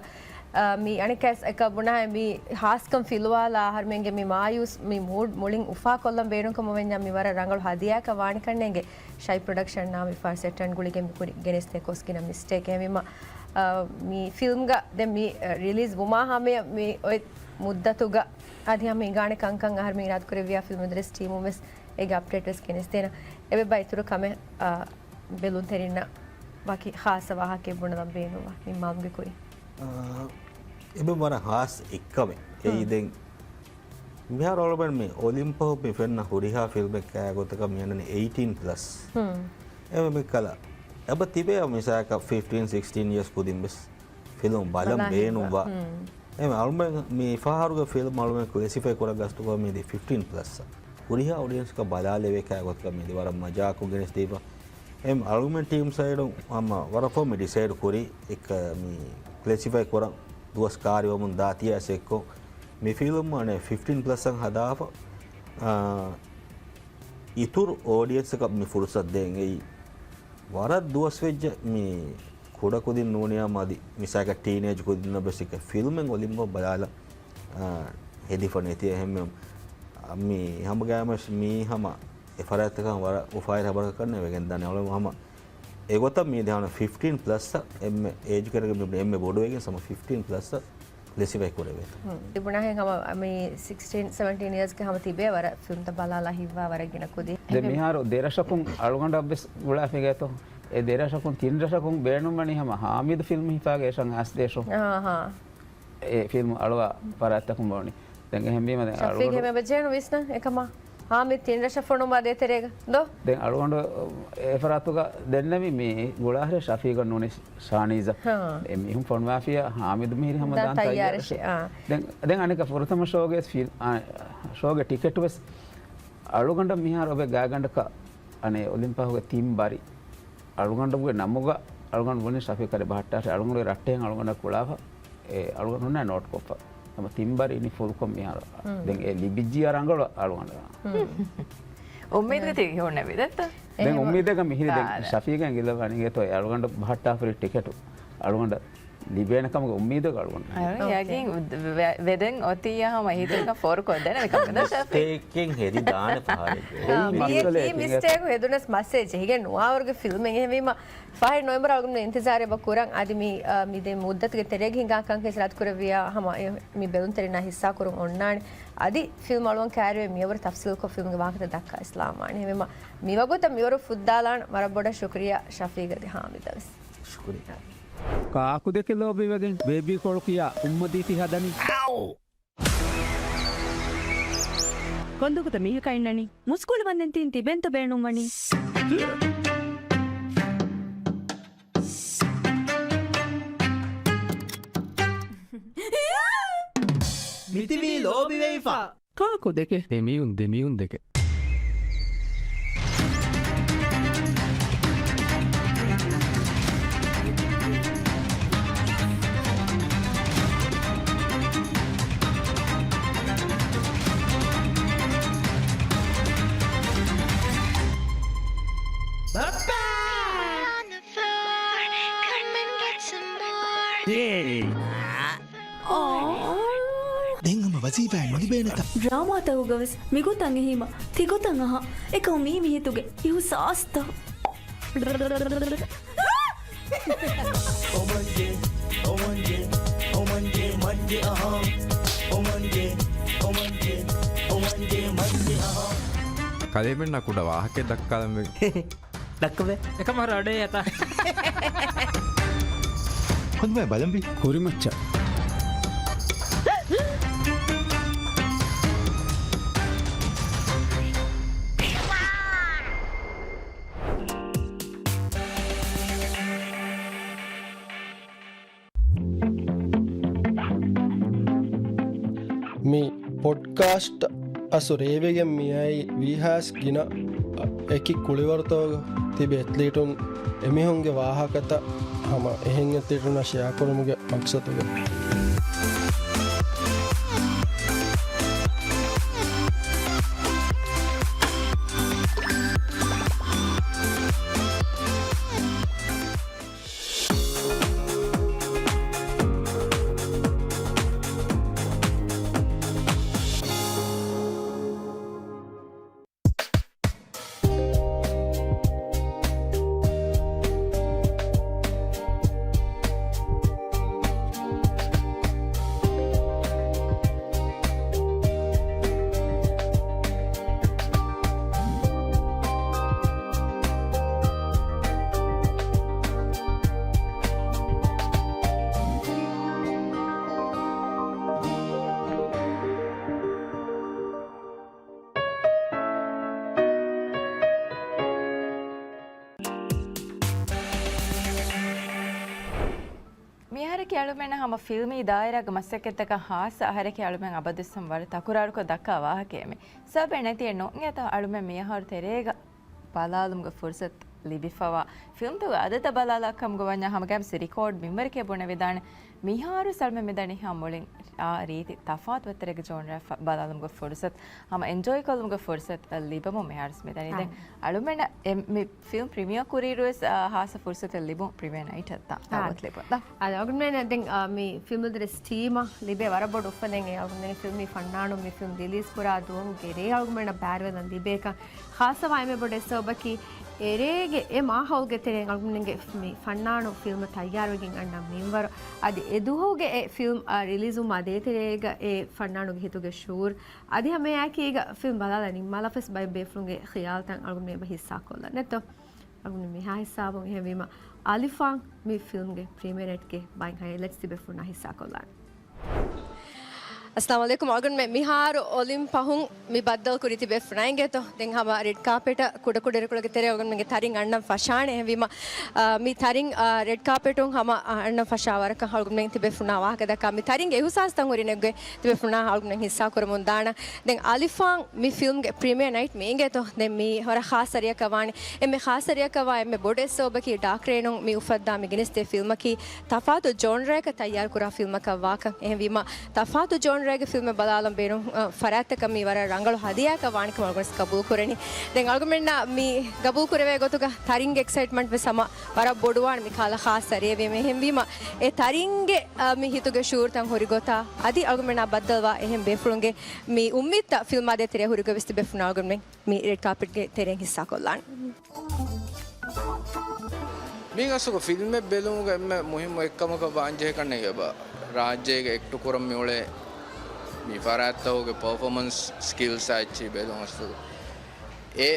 އާ، މި އަނެއްކާސް އެކަ ބުނާ މި ހާސްކަން ފިލުވާލާ އަހަރުމެންގެ މި މާޔޫސް މި މޫޑް މުޅިން އުފާކޮށްލަން ބޭނުންކަމަށް ވެންޏާ މި ވަރަށް ރަނގަޅު ހަދިޔާއަކަށް ވާނެ ކަންނޭނގެ. ޝައި ޕްރޮޑަކްޝަންނާ މި ފާ ސެޓް އަން ގުޅިގެން މި ކުރި ގެނެސްދޭ ކޮސްގިނަ މިސްޓޭކް. އެހެންވީމަ، އާ، މި ފިލްމްގަ ދެން މި، އަ، ރިލީޒް ވުމާ ހަމަޔަށް މި އޮތް މުއްދަތުގަ އަދި ހަމަ ހިނގާނެ ކަންކަން އަހަރުމެން އިރާދަކުރެއްވިޔާ ފިލްމު ދަރިސް ޓީމުން ވެސް އޭގެ އަޕްޑޭޓް ވެސް ގެނެސްދޭނަ. އެބަ އިތުރު ކަމެއް، އާ، ބެލުންތެރިންނަށް ވަކި ޚާއްސަ ވާހަކައެއް ބުނަލަން ބޭނުންވާ މި މާމުގެ ކުރިން. އާ، އެބަ ވަރަށް ޚާއްސަ އެއްކަމެއް. އެއީ ހުން. ދެން މިހާރު އަޅުގަނޑު މި އޮލިމްޕަހު މި ފެންނަ ހުރިހާ ފިލްމެއް ކާ ގޮތަކަށް މި އަންނަނީ އެއިޓީން ޕްލަސް. ހުން. އެބަ މި ކަލަ. އެބަ ތިބޭ މިސާލަކަށް ފިފްޓީން، ސިކްސްޓީން އިޔާސް ކުދިން ވެސް ފިލްމު ބަލަން ބަލާ ބޭނުންވާ. ހިންގާ. ހުން. އެ އަޅުމެން މި ފަހަރުގެ ފިލްމް އަޅުމެން ކްލެސިފައި ކުރާ ގަސްތުގަ މިދި ފިފްޓީން ޕްލަސް. ހުރިހާ އޮޑިއެންސްގަ ބަލާލެވޭ ކާ ގޮތަކަށް މިދި ވަރަށް މަޖާކޮށް ގެނެސްދީފަ. އެ އަޅުމެން ޓީމް ސައިޑު ހަމަ ވަރަށް ފޯ މި ޑިސައިޑް ކުރީ އެއްކަ މި ކްލެސިފައި ކުރަން ދުވަސް ކާރިވަމުން ދާތީ އަސެއްކޮ މި ފިލްމް އަނެ ފިފްޓީން ޕްލަސް އަށް ހަދާފަ، އާ، އިތުރު އޯޑިއެންސަކަށް މި ފުރުސަތު ދޭން އެއީ. ވަރަށް ދުވަސް ވެއްޖެ މި ކުޑަ ކުދިން ނޫނިޔާ މަދި މިސާގަ ޓީނޭޖް ކުދިންނަށް ވެސް އެކަ ފިލްމެއް އޮލިމްޕަ ބަލާލަ، އާ، ހެދިފަ ނެތި އެހެންމެ މި ހަމަގައިމަސް މީ ހަމަ އެ ފަރާތްތަކަށް ވަރަށް އުފާވެރި ހަބަރަކަށް ކަންނޭ ވެގެން ދާނެ. އަޅު ހަމަ އެގޮތަށް މީ ދެހާނަ ފިފްޓީން ޕްލަސް އެންމެ އޭޖް ކެޓަގަރީ އެންމެ ބޮޑުވެގެން ސަމަ ފިފްޓީން ޕްލަސް ކްލެސިފައި ކުރެވޭތޯ. ހުން. ތިބުނާހެން ހަމަ މި ސިކްސްޓީން، ސެވެންޓީން އިޔާސްގެ ހަމަ ތިބޭ ވަރަށް ފިލްމްތައް ބަލާލާ ހިތްވާ ވަރަށް ގިނަ ކުދި. ދެ އެހެން. މިހާރު ދެރަށަކުން އަޅުގަނޑަށްވެސް ގުޅާފިގޭތޯ. އެ ދެރަށަކުން ތިން ރަށަކުން ބޭނުންވަނީ ހަމަ ހާމިދު ފިލްމް ހިފާގެ އެށަން އާސްދޭށޯ. އާހާ. އެ ފިލްމް އަޅުވާ ފަރާތްތަކުން ބޯނި. ދެން އެހެންވީމަ ދެން ޝަފީގް އަޅުގަނޑު ހެމެ ބެޖޭނު ވިސްނަ އެކަމާ. ހާމިދު ތިން ރަށަށް ފޮނުވާ ދޭތެރޭގަ ދޯ؟ ދެން އަޅުގަނޑު އެ ފަރާތުގަ ދެންނެވި މި ގުޅާހެރެ ޝަފީގަށް ނޫނީ ޝާނީޒަށް. ހާ. އެ މީހުން ފޮނުވާފިޔާ ހާމިދު މިހިރީ ހަމަ ދާން ދާން ތައްޔާރަށޭ. ތައްޔާރަށޭ، އާ. ދެން، ދެން އަނެކަ ފުރަތަމަ ޝޯގެ ފިލް، އާ، ޝޯގެ ޓިކެޓު ވެސް އަޅުގަނޑަށް މިހާރު އޮވޭ ގާތްގަނޑަކަށް އަނެއް އޮލިމްޕާގެ ތިން ބަރި އަޅުގަނޑުގެ ނަމުގަ އަޅުގަނޑު ބުނި ޝަފީޤް އަލީ ބަހައްޓާށޭ އަޅުގަނޑުގެ ރައްޓެހިން އަޅުގަނޑަށް ކުޅާފަ އެ އަޅުގަނޑު ހުންނާ ނޯޓް ކޮށްފަ. ހަމަ ތިން ބަރި އިނީ ފުލްކޮށް މިހާރު. ހުން. ދެން އެ ލިބިއްޖިއްޔާ ރަނގަޅު އަޅުގަނޑަށް. ހުން. އުއްމީދުގަ ތި ހުންނެވި ދެއްތަ؟ ދެން އެހެން. އުއްމީދެއްގަ މިހިރި ދެން ކާރަ. ޝަފީޤަށް އިނގިލަ ވަނިގެތޯ އެ އަޅުގަނޑަށް ބަހައްޓާފަރި ޓިކެޓު އަޅުގަނޑަށް ލިބޭނެ ކަމުގެ އުއްމީދުގަ އަޅުގަނޑު. އަ، އޯކޭ. ޔަގީން ވެ-، ވެދެން އޮތިއްޔާ ހަމަ ހިތުގަ ފޯރުކޮށްދޭނެ ކަމެއް ނަށާފި. މިސްޓޭކެއް ހެދި ދާނެ ފަހަރެއް. އާ، އެއީ މީ މައްސަލައެއް އެކި ތިނގެ. މިސްޓޭކު ހެދުނަސް މައްސަލައެއް ޖެހިގެން ނުވާވަރުގެ ފިލްމެއް އެހެންވީމަ ފަހެ ނޮވެމްބަރު އަޅުގަނޑު އިންތިޒާރެއް ބަ ކުރަން އަދި މި، އާ، މި ދެ މުއްދަތުގެ ތެރޭގަ ހިނގާ ކަންކަން އިސްރާތު ކުރެއްވިޔާ ހަމަ އެ މި ބެލުންތެރިންނާ ހިއްސާ ކުރުން އޮންނާނެ. އަދި ފިލްމް އަޅުވަން ކައިރިވެ މިޔަވަރު ތަފްސީލްކޮށް ފިލްމްގެ ވާހަކަތައް ދައްކާ އިސްލާމާނެ. އެހެންވީމަ މިވަގުތަށް މިވަރު ފުއްދާލާން ވަރަށް ބޮޑަށް ޝުކުރިއްޔާ ޝަފީޤް އަދި ހާމިދަށް ވެސް. ޝުކުރިއްޔާ. ކާކުދެކެ ލޯބިވެގެން ބޭބީކޮޅު ކިޔާ އުއްމަދީ ތި ހަދަނީ. ކޮންދުކުތަ މީހަކާ އިންނަނީ؟ މުސްކުޅި ވަންދެން ތިން ތިބެންތަ ބޭނުންވަނީ؟ މިތިބީ ލޯބިވެފަ. ކާކުދެކެ. ދެމިޔުން، ދެމިޔުން ދެކެ. ބައްޕާ! އޭ! ދެން ހަމަ ވަޒީފާއެއް ނުލިބޭނެތަ؟ ޑްރާމާތަކުގަވެސް މިގޮތަށް އެހީމަ، ތިގޮތަށް އަހާ. އެކަމު މީ މިހިތުގެ އިހުސާސްތައް. އޮމަންގޭ، އޮމަންގޭ، އޮމަންގޭ މަންގޭ އަހާ. އޮމަންގޭ، އޮމަންގޭ، އޮމަންގޭ މަންގޭ އަހާ. ކަލޭމެންނާ ކުޑަ ވާހަކައެއް ދައްކާލަންވީ. ދައްކަވޭ. އެކަމަށް ރަޑޭ އެތާ. ހަނދުމައި ބަލަންވީ. ކުރިމައްޗަށް. މި ޕޮޑްކާސްޓް އަސް ރޭވިގެން މިއައީ ވީހާސް ގިނަ އެކި ކުޅިވަރުތަކުގަ ތިބި އެތްލީޓުން އެމީހުންގެ ވާހަކަތައް ހަމަ އެހެން އެތްލީޓުންނާ ޝެއާކުރުމުގެ މަގްސަދުގަ. މިއަހަރަކީ އަޅުމެންނަށް ހަމަ ފިލްމީ ދާއިރާގެ މަސައްކަތްތަކަށް ހާއްސަ އަހަރެކޭ. އަޅުމެން އަބަދުވެސް ހަމަ ވަރަށް ތަކުރާރުކޮށް ދައްކާ ވާހަކައެއް މީ. ސަބަބެއް ނެތިއެއް ނޫން. އެތާ އަޅުމެން މިއަހަރު ތެރޭގަ ބަލާލުމުގެ ފުރުސަތު ލިބިފަވާ ފިލްމްތަކުގެ އަދަދަށް ބަލާލާ ކަމުގަ ވަންޏާ ހަމަގައިމުވެސް ރިކޯޑް މިންވަރެކޭ ބުނެވިދާނެ. މިހާރު އަޅުމެން މިދަނީ ހަމަ މުޅިން އާ ރީތި ތަފާތު ވައްތަރެއްގެ ޖޯންރާ ބަލާލުމުގެ ފުރުސަތު، ހަމަ އެންޖޯއި ކޮށްލުމުގެ ފުރުސަތު ލިބެމުން މިހާރުވެސް މިދަނީ. ދެން އާ. އަޅުމެންނަށް އެ މި ފިލްމް ޕްރިމިއާ ކުރިއިރުވެސް، އާ، ހާއްސަ ފުރުސަތެއް ލިބުން ޕްރިމިއާ ނައިޓަށް ދާ އާ. ދައުވަތު ލިބުން. އާ. އާ، އަޅުގަނޑުމެން ދެން، އާ، މި ފިލްމު ދިރިސް ޓީމަށް ލިބޭ ވަރަށް ބޮޑު އުފަލެއް އެ އަޅުގަނޑުމެން ފިލްމީ ފަންނާނުން މި ފިލްމް ރިލީޒް ކުރާ ދުވަހުގެ ރޭ އަޅުގަނޑުމެންނަށް ބައިވެރިވެލަން ލިބޭކަން. ޚާއްޞަވާ އެންމެ ބޮޑު އެއް ސަބަބަކީ އެރޭގެ އެ މާހައުލުގެ ތެރެއިން އަޅުގަނޑުމެންގެ މި ފަންނާނު ފިލްމަށް ތައްޔާރުވެގެން އަންނަ މިންވަރު، އަދި އެ ދުވަހުގެ އެ ފިލްމް، އާ، ރިލީޒުވުމާ ދޭތެރޭގަ އެ ފަންނާނުގެ ހިތުގެ ޝުޢޫރު، އަދި ހަމައެއާއެކީގަ ފިލްމް ބަލާލާ ނިންމާލާފަސް ބައެއް ބޭފުޅުންގެ ޚިޔާލުތައް އަޅުގަނޑުމެން އެބަ ހިއްސާކޮށްލަން ނެތޯ؟ އަޅުގަނޑު މިހާ ހިސާބުން. އެހެންވީމަ، އަލިފާން މި ފިލްމްގެ ޕްރީމިއާ ނައިޓްގެ ބައެއް ހައިލައިޓްސް ތިބޭފުޅުންނާ ހިއްސާކޮށްލާނެ. އައްސަލާމު ޢަލައިކުމް. އަޅުގަނޑުމެން މިހާރު އޮލިން ފަހުން މި ބައްދަލުކުރީ ތިބޭފުޅުންނާ އިނގޭތޯ. ދެން ހަމަ ރެޑް ކާޕެޓަށް ކުޑަކުޑަ އިރުކޮޅުގެ ތެރެއަށް އަޅުގަނޑުމެންގެ ތަރިން އަންނަން ފަށާނެ. އެހެންވީމަ، އާ، މި ތަރިން، އާ، ރެޑް ކާޕެޓުން ހަމަ، އާ، އަންނަން ފަށާ ވަރަކަށް އަޅުގަނޑުމެން ތިބޭފުޅުންނާ ވާހަކަ ދައްކާ. މި ތަރިންގެ އިހުސާސްތައް ހުރި ނެގުގެ ތިބޭފުޅުންނާ އަޅުގަނޑުމެން ހިއްސާކުރަމުން ދާނަން. ދެން އަލިފާން މި ފިލްމްގެ ޕްރީމިއާ ނައިޓް މީ އިނގޭތޯ. ދެން މީ ވަރަށް ޚާއްޞަ ރެއަކަށް ވާނެ. އެންމެ ޚާއްޞަ ރެއަކަށް ވާ އެންމެ ބޮޑު އެއް ސަބަބަކީ ޑާކް ރޭނުން މި އުފައްދާ މި ގެނެސްދޭ ފިލްމަކީ ތަފާތު ޖޯންރައަކަށް ތައްޔާރުކުރާ ފިލްމަކަށް ވާކަން. އެހެންވީމަ، ތަފާތު ޖޯންރައިގެ ފިލްމެއް ބަލާލަން ބޭނުން، އަ، ފަރާތްތަކަށް މީ ވަރަށް ރަނގަޅު ހަދިޔާއަކަށް ވާނެ ކަމަށް އަޅުގަނޑު ގަބޫލު ކުރަނީ. ދެން އަޅުގަނޑުމެންނަށް މި ގަބޫލު ކުރެވޭ ގޮތުގަ ތަރިންގެ އެކްސައިޓްމަންޓް ވެސް ހަމަ ވަރަށް ބޮޑުވާނެ މި ކަހަލަ ޚާއްޞަ ރޭވީމަ. އެހެންވީމަ، އެ ތަރިންގެ، އަ، މި ހިތުގެ ޝުޢޫރުތައް ހުރި ގޮތާ އަދި އަޅުގަނޑުމެންނާ ބައްދަލުވާ އެހެން ބޭފުޅުންގެ މި އުއްމީދުތައް ފިލްމާ ދޭތެރޭ ހުރި ގޮތް ވެސް ތިބޭފުޅުންނާ އަޅުގަނޑުމެން މި ރެޑް ކާޕެޓްގެ ތެރެއިން ހިއްސާކޮށްލާނެ. މީގަ އަސްލުގަ ފިލްމެއް ބެލުމުގަ އެންމެ މުހިއްމު އެއްކަމަކަށް ވާންޖެހޭ ކަންނޭނގެ އެބަ ރާއްޖޭގަ އެކްޓު ކުރަން މިއުޅޭ މި ފަރާތްތަކުގެ ޕަރފޯމަންސް ސްކިލްސް އާ އެއްޗިހި ބެލުން އަސްލުގަ. އެ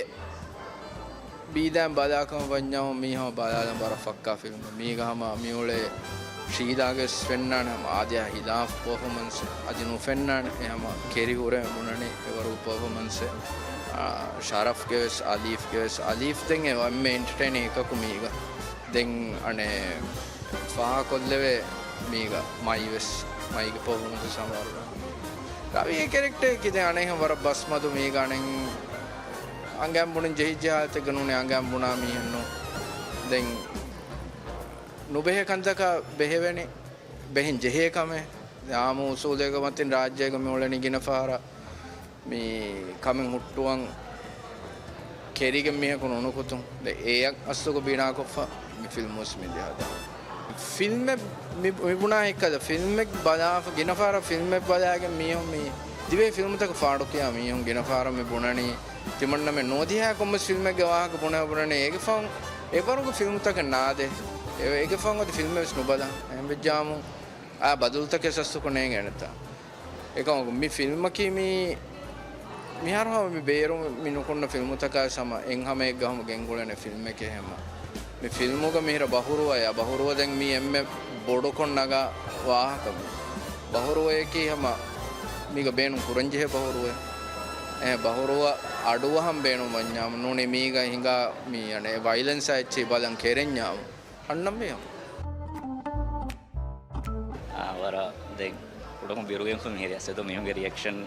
ބީދާން ބަލާކަމަށް ވަންޏާ މީ ހަމަ ބަލާލަން ވަރަށް ފައްކާ ފިލްމެއް. މީގަ ހަމަ މިއުޅޭ ޝީދާގެ ވެސް ފެންނާނެ ހަމަ އާދަޔާ ހިލާފް ޕަރފޯމަންސް އަދި ނުފެންނާނެ. އެ ހަމަ ކެރި ހުރޭ ބުނަނީ އެވަރު ޕަރފޯމަންސެއް. އާ، ޝަރަފްގެ ވެސް އަލީފްގެ ވެސް އަލީފް ދެން އެ އެންމެ އެންޓަޓެއިނިން އެކަކު މީގަ. ދެން އަނެއް ފާހަގަކޮށްލެވޭ މީގަ މައި ވެސް މައިގެ ޕަރފޯމަންސް ހަމަ ވަރު ރަވީގެ ކެރެކްޓަރަކީ ދެން އަނެއް ވަރަށް ބަސްމަދު މީގަ އަނެއް އަނގައިން ބުނަން ޖެހިއްޖެ ހާލަތެއްގަ ނޫނީ އަނގައިން ބުނާ މީހެއްނު. ދެން ނުބެހޭ ކަންތަކަށް ބެހެވެނީ ބެހެން ޖެހޭ ކަމެއް. އާއްމު އުސޫލެއްގެ މަތިން ރާއްޖޭގަ މިއުޅެނީ ގިނަ ފަހަރަށް މި ކަމެއް ހުއްޓުވަން ކެރިގެން މީހަކު ނުނުކުތުން. ދެ އެއަށް އަސްލުގަ ބިނާކޮށްފަ މި ފިލްމުވެސް މި ދިހަދާ. ފިލްމެއް މި، މި ބުނާ ހެއްކަލަ ފިލްމެއް ބަލާފަ، ގިނަ ފަހަރަށް ފިލްމެއް ބަލާގެން މީހުން މި ދިވެހި ފިލްމުތަކަށް ފާޑުކިޔާ މީހުން ގިނަ ފަހަރަށް މި ބުނަނީ ތިމަންނަމެން ނުވަދިހައި ކޮންމެސް ފިލްމެއްގެ ވާހަކަ ބުނެ ބުނަނީ އޭގެ ފަހުން އެވަރުގެ ފިލްމުތަކެއް ނާދޭ. އެ، އޭގެ ފަހުން އަދި ފިލްމެއް ވެސް ނުބަލާ. އެހެން ވެއްޖާމު އާ ބަދަލުތަކެއް ސަސްސުކޮށް ނޭނގޭނެތާ. އެކަމަކު މި ފިލްމަކީ މީ މިހާރު ހަމަ މި ބޭރު މި ނުކުންނަ ފިލްމުތަކާ ހަމަ އެއްހަމައެއްގަ ހަމަ ގެންގުޅޭނެ ފިލްމެކޭ ހަމަ. މި ފިލްމުގަ މިހިރަ ބަހުރުވަޔާ، ބަހުރުވަ ދެން މީ އެންމެ ބޮޑުކޮށް ނަގާ ވާހަކަ. ބަހުރުވަޔަކީ ހަމަ މީގަ ބޭނުން ކުރަންޖެހޭ ބަހުރުވަ. އެ ބަހުރުވަ އަޑުއަހަން ބޭނުން ވަންޏާމު ނޫނީ މީގަ ހިނގާ މީ އަނެއް ވައިލެންސާ އެއްޗެއް ބަލަން ކެރެންޏާމު. އަންނަންވީ ހަމަ. އާ، ވަރަށް ދެން ކުޑަކޮށް ބިރުގެންފު މިހިރި އަސް ދޯ މީހުންގެ ރިއެކްޝަން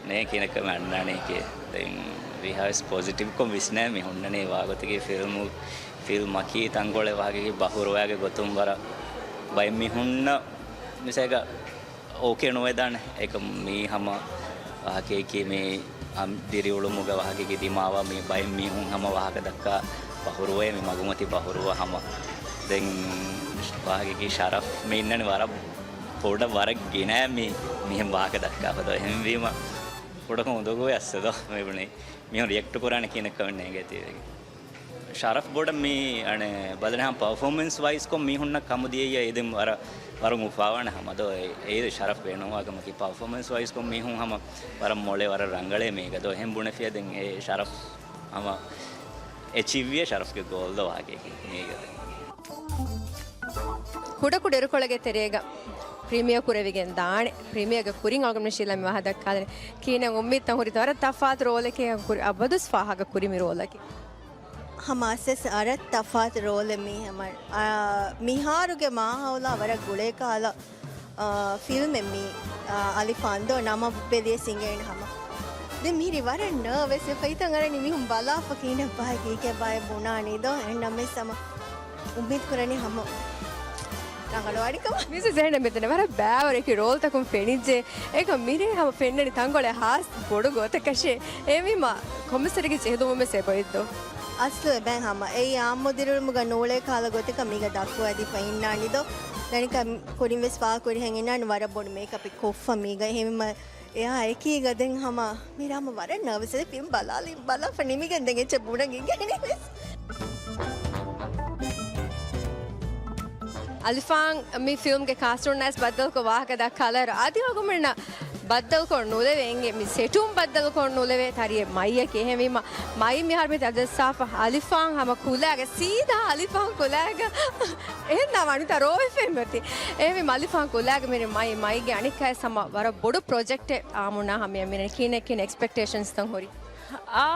ނޭ ކިހިނެއް ކަމެއް އަންނާނީކޭ. ދެން ވީހާވެސް ޕޮޒިޓިވްކޮށް ވިސްނޭ މި ހުންނަނީ ވާގޮތަކީ ފިލްމު، ފިލްމަކީ ތަންކޮޅެއް ވާހަކައަކީ ބަހުރުވައިގެ ގޮތުން ވަރަށް ބައެއް މީހުންނަށް މިސާލަކަށް އޯކޭ ނުވެދާނެ. އެކަމް މީ ހަމަ ވާހަކައަކީ މީ އަން ދިރިއުޅުމުގަ ވާހަކައަކީ ދިމާވާ މި ބައެއް މީހުން ހަމަ ވާހަކަ ދައްކާ ބަހުރުވައޭ މި މަގުމަތި ބަހުރުވަ ހަމަ. ދެން ވާހަކައަކީ ޝަރަފް މި އިންނަނީ ވަރަށް ބޮޑަށް ވަރަށް ގިނަ މި މިހެން ވާހަކަ ދައްކާފަ ދޯ. އެހެންވީމަ ކުޑަކޮށް އުނދަގޫވެ އައްސަ ދޯ މި ބުނީ. މީހުން ރިއެކްޓް ކުރާނެ ކިހިނެއްކަމެއް ނޭނގޭތީވެގެން. ޝަރަފް ބޮޑަށް މީ އަނެއް ބަލަން ހަމަ ޕަރފޯމެންސް ވައިސްކޮށް މީހުންނަށް ކަމުދިޔައީ އެދެން ވަރަށް، ވަރަށް އުފާވާނެ ހަމަ ދޯ. އެ، އެ ޝަރަފް ބޭނުންވާ ކަމަކީ ޕަރފޯމެންސް ވައިސްކޮށް މީހުން ހަމަ ވަރަށް މޮޅޭ ވަރަށް ރަނގަޅޭ މީގަ ދޯ. އެހެން ބުނެފިޔާ ދެން އެ ޝަރަފް ހަމަ އެޗީވްވިޔޭ ޝަރަފްގެ ގޯލް ދޯ ވާހަކައަކީ މީގަ ދެން. ކުޑަކުޑަ އިރުކޮޅެއްގެ ތެރޭގަ ޕްރީމިއާ ކުރެވިގެން ދާނެ. ޕްރީމިއާގެ ކުރިން އަޅުގަނޑު ޝީލާ މި ވާހަކަ ދައްކާލަނީ. ކިހިނެއް އުއްމީދުތައް ހުރިތަ؟ ވަރަށް ތަފާތު ރޯލެކޭ ކުރި، އަބަދުސް ފާހަގަ ކުރި މި ރޯލަކީ. ހަމަ އަސް އަސް ވަރަށް ތަފާތު ރޯލެއް މީ ހަމަ، އާ، މިހާރުގެ މާހައުލާ ވަރަށް ގުޅޭ ކަހަލަ، އާ، ފިލްމެއް މީ، އާ، އަލިފާން ދޯ ނަމަ ބެލިޔަސް އިނގޭނެ ހަމަ. ދެން މިހިރީ ވަރަށް ނާވެސް ވެފަ ހިތަށް އަރަނީ މީހުން ބަލާފަ ކިހިނެއް ބާއޭ ކީކޭ ބާއޭ ބުނާނީ ދޯ އެހެންނަމަވެސް ހަމަ އުއްމީދު ކުރަނީ ހަމަ ރަނގަޅުވާނެ ކަމަށް. މިސް ޒެހެން މިތަނަށް ވަރަށް ބައިވަރަކީ ރޯލްތަކުން ފެނިއްޖެ. އެކަމް މިރޭ ހަމަ ފެންނަނީ ތަންކޮޅެއް ހާސް ބޮޑު ގޮތަކަށޭ. އެހެންވީމަ ކޮމިސަރގެ ޖެހިލުމުން ވެސް އެބައޮތްދޯ. އަސްލު އެބައިން ހަމަ އެއީ އާއްމު ދިރިއުޅުމުގަ ނޫޅޭ ކަހަލަ ގޮތަކަށް މީގަ ދައްކުވައިދީފަ އިންނާނީ ދޯ. ދަނިކަ ކުރިން ވެސް ފާހަގަކުރިހެން އިންނާނީ ވަރަށް ބޮޑު މޭކަޕެއް ކޮށްފަ މީގަ. އެހެންވީމަ އެއާ އެކީގަ ދެން ހަމަ މިރާމަ ވަރަށް ނާވެސް އެ ފިލްމް ބަލާލި، ބަލާފަ ނިމިގެން ދެން އެއްޗެއް ބުނަން އިނގޭނީ ވެސް. އަލިފާން މި ފިލްމްގެ ކާސްޓުންނާސް ބައްދަލުކޮށް ވާހަކަ ދައްކާލާއިރު، އަދި އަޅުގަނޑުމެންނަށް ބައްދަލުކޮށް ނުލެވޭ އިނގޭ، މި ސެޓުން ބައްދަލުކޮށް ނުލެވޭ ތަރިއެއް މައިއަކީ. އެހެންވީމަ މައި މިހާރު މި ތަޖައްސާފަ އަލިފާން ހަމަ ކުލައިގަ ސީދާ އަލިފާން ކުލައިގަ އެހެން ނާ ވަނިތާ ރޯވެފެން މަތި. އެހެންވީމަ އަލިފާން ކުލައިގަ މިރި މައި، މައިގެ އަނެއްކާ ހަމަ ވަރަށް ބޮޑު ޕްރޮޖެކްޓެއް އާމުންނާ ހަމަޔަށް މިނަން ކިހިނެއް ކިހިނެއް އެކްސްޕެކްޓޭޝަންސްތައް ހުރި؟ އާ،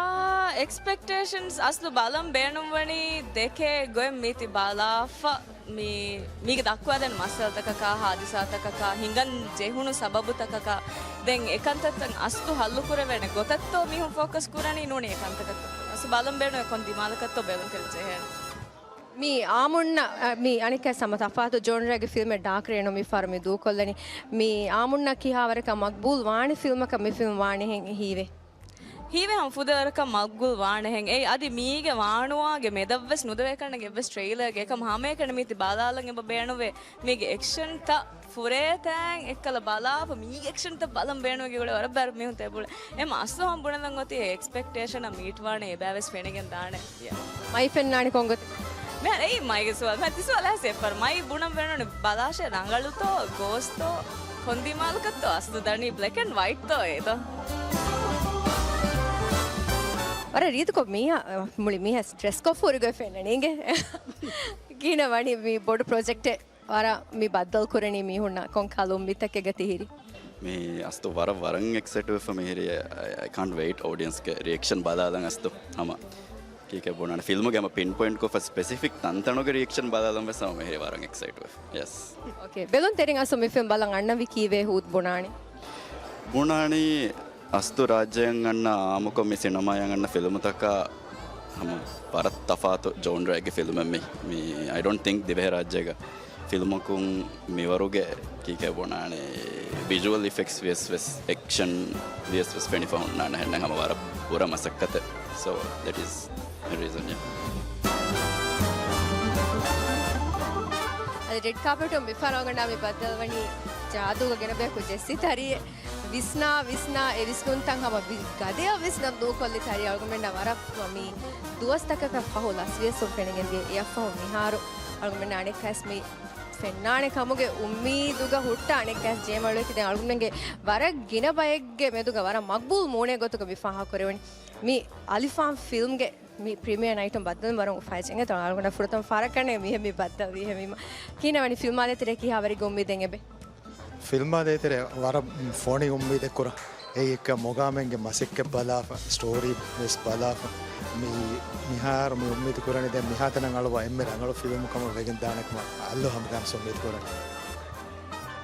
އެކްސްޕެކްޓޭޝަންސް އަސްލު ބަލަން ބޭނުންވަނީ ދެކޭ ގޮތް މީތި ބަލާފަ މި، މީގެ ދައްކުވާދޭން މައްސަލަތަކަކާ، ހާދިސާތަކަކާ، ހިނގަން ޖެހުނު ސަބަބުތަކަކާ، ދެން އެކަންތައްތައް އަސްލު ހައްލުކުރެވޭނެ ގޮތަށްތޯ މީހުން ފޯކަސް ކުރަނީ ނޫނީ އެކަންތަކަށް. އަސްލު ބަލަން ބޭނުން އެކޮން ދިމާލަކަށްތޯ ބެލުން ކެރި ޖެހޭނެ. މި އާމުންނަ، އަ، މި އަނެއްކާ ހަމަ ތަފާތު ޖޯންރާގެ ފިލްމެއް ޑާކް ރޭން މި ފަހަރު މި ދޫކޮށްލަނީ. މި އާމުންނަ ކިހާވަރަކަށް މަގްބޫލް ވާނެ ފިލްމަކަށް މި ފިލްމް ވާނެހެން ހީވޭ. ހީވޭ ހަމަ ފުދޭވަރަކަށް މަގްބޫލް ވާނެހެން. އެއީ އަދި މީގެ ވާނުވާގެ މެދަށްވެސް ނުދެވޭ ކަންނެގެ އެއްވެސް ޓްރެއިލަރެއްގެ އެކަމް ހަމައެކަނި މީތި ބަލާލަން އެބަ ބޭނުވޭ. މީގެ އެކްޝަންތައް ފުރޭތައިން އެއްކަލަ ބަލާފަ މީގެ އެކްޝަންތައް ބަލަން ބޭނުވެގެ ގުޅޭ ވަރަށް ބައި މީހުން ތެބުޅޭ. އެމަ އަސްލު ހަމަ ބުނެލަން އޮތީ އެ އެކްސްޕެކްޓޭޝަން މީޓް ވާނެ އެބައިވެސް ފެނިގެން ދާނެ. މައި ފެންނާނެ ކޮންގޮތެއް؟ މިހާރު އެއީ މައިގެ ސުވާލު. މިހާރު ތި ސުވާލު އައިސް އެއްފަރު. މައި ބުނަން ބޭނުން ބަލާށޭ ރަނގަޅުތޯ، ގޯސްތޯ، ކޮން ދިމާލަކަށްތޯ އަސްލު ދަނީ ބްލެކް އެންޑް ވައިޓްތޯ އޭތޯ؟ ވަރަށް ރީތިކޮށް މީހާ، މުޅި މީހާ ޑްރެސްކޮށް ފޫރިގޮތް ފެންނަނީ އިނގޭ. ކިހިނެއް ވަނީ މި ބޮޑު ޕްރޮޖެކްޓެއް؟ ވަރަށް މި ބައްދަލު ކުރަނީ މީހުންނަށް ކޮންކަހަލަ އުއްމީދުތަކެއްގަ ތިހިރީ؟ މި އަސްތު ވަރަށް ވަރަށް އެކްސައިޓް ވެފަ މިހިރީ. I, I can't wait އޮޑިއަންސްގެ ރިއެކްޝަން ބަލާލަން އަސްތު ހަމަ ކީކޭ ބުނާނެ ފިލްމުގެ ހަމަ ޕިން ޕޮއިންޓްކޮށް ސްޕެސިފިކް ތަންތަނުގެ ރިއެކްޝަން ބަލާލަން ވެސް ހަމަ މިހިރީ ވަރަށް އެކްސައިޓް ވެފަ. ޔެސް. އޯކޭ. ބެލުން ތެރިން އަސްތު މި ފިލްމް ބަލަން އަންނަންވީ ކީއްވެ ހޫދު ބުނާނީ؟ ބުނާނީ އަސްތު ރާއްޖެއަށް އަންނަ އާއްމުކޮށް މި ސިނަމާއަށް އަންނަ ފިލްމުތަކާ ހަމަ ވަރަށް ތަފާތު ޖޯންރާއެއްގެ ފިލްމެއް މި. މި، I don't think ދިވެހިރާއްޖޭގަ ފިލްމަކުން މިވަރުގެ ކީކޭ ބުނާނެ ވިޖުއަލް އިފެކްޓްސް ވިޔަސް ވެސް އެކްޝަން ވިޔަސް ވެސް ފެނިފަ ހުންނާނެ ހެންނަ ހަމަ ވަރަށް ބުރަ މަސައްކަތެއް. So that is the reason, yeah. އަދި ރެޑް ކާޕެޓުން މިފަހަރު އަޅުގަނޑާ މި ބައްދަލުވަނީ ޖާދޫގަ ގިނަ ބަޔަކު ޖެއްސި ތަރިއެއް. ވިސްނާ، ވިސްނާ، އެ ވިސްނުންތައް ހަމަ ވި-، ގަދަޔަށް ވިސްނަން ދޫކޮށްލި ތަރި އަޅުގަނޑުމެންނަށް ވަރަށް މި ދުވަސްތަކަކަށް ފަހު ލަސްވިޔަސް ފެނިގެންދިޔަ. އެއަށްފަހު މިހާރު އަޅުގަނޑުމެންނަށް އަނެއްކާވެސް މި ފެންނާނެ ކަމުގެ އުއްމީދުގަ ހުއްޓާ އަނެއްކާސް ޖޭމަޅުވެތި. ދެން އަޅުގަނޑުމެންގެ ވަރަށް ގިނަ ބައެއްގެ މެދުގަ ވަރަށް މަގްބޫލް މޫނެއް ގޮތުގަ މި ފާހަގަކުރެވުނީ. މި އަލިފާން ފިލްމްގެ މި ޕްރިމިއަރ ނައިޓުން ބައްދަލު ވަރުން އުފައި ޖެނގޭ ތަން އަޅުގަނޑަށް ފުރަތަމަ ފަރަކަން މިހެން މި ބައްދަލު ވީހެން ވީމަ. ކިހިނެއް ވަނީ ފިލްމާ ދޭތެރޭ ކިހާވަރެއްގެ އުއްމީދެއް އެބެ؟ ފިލްމާ ދޭތެރޭ ވަރަށް ފޯނި އުއްމީދެއް ކުރަން. އެއީ އެއްކަ މޮގާމެންގެ މަސައްކަތް ބަލާފަ، ސްޓޯރީ ވެސް ބަލާފަ. މި، މިހާރު މި އުއްމީދު ކުރަނީ ދެން މިހާތަނަށް އަޅުވާ އެންމެ ރަނގަޅު ފިލްމު ކަމަށް ވެގެން ދާނެ ކަމަށް އައްލޯ ހަމަގަން އުއްމީދު ކުރަނީ.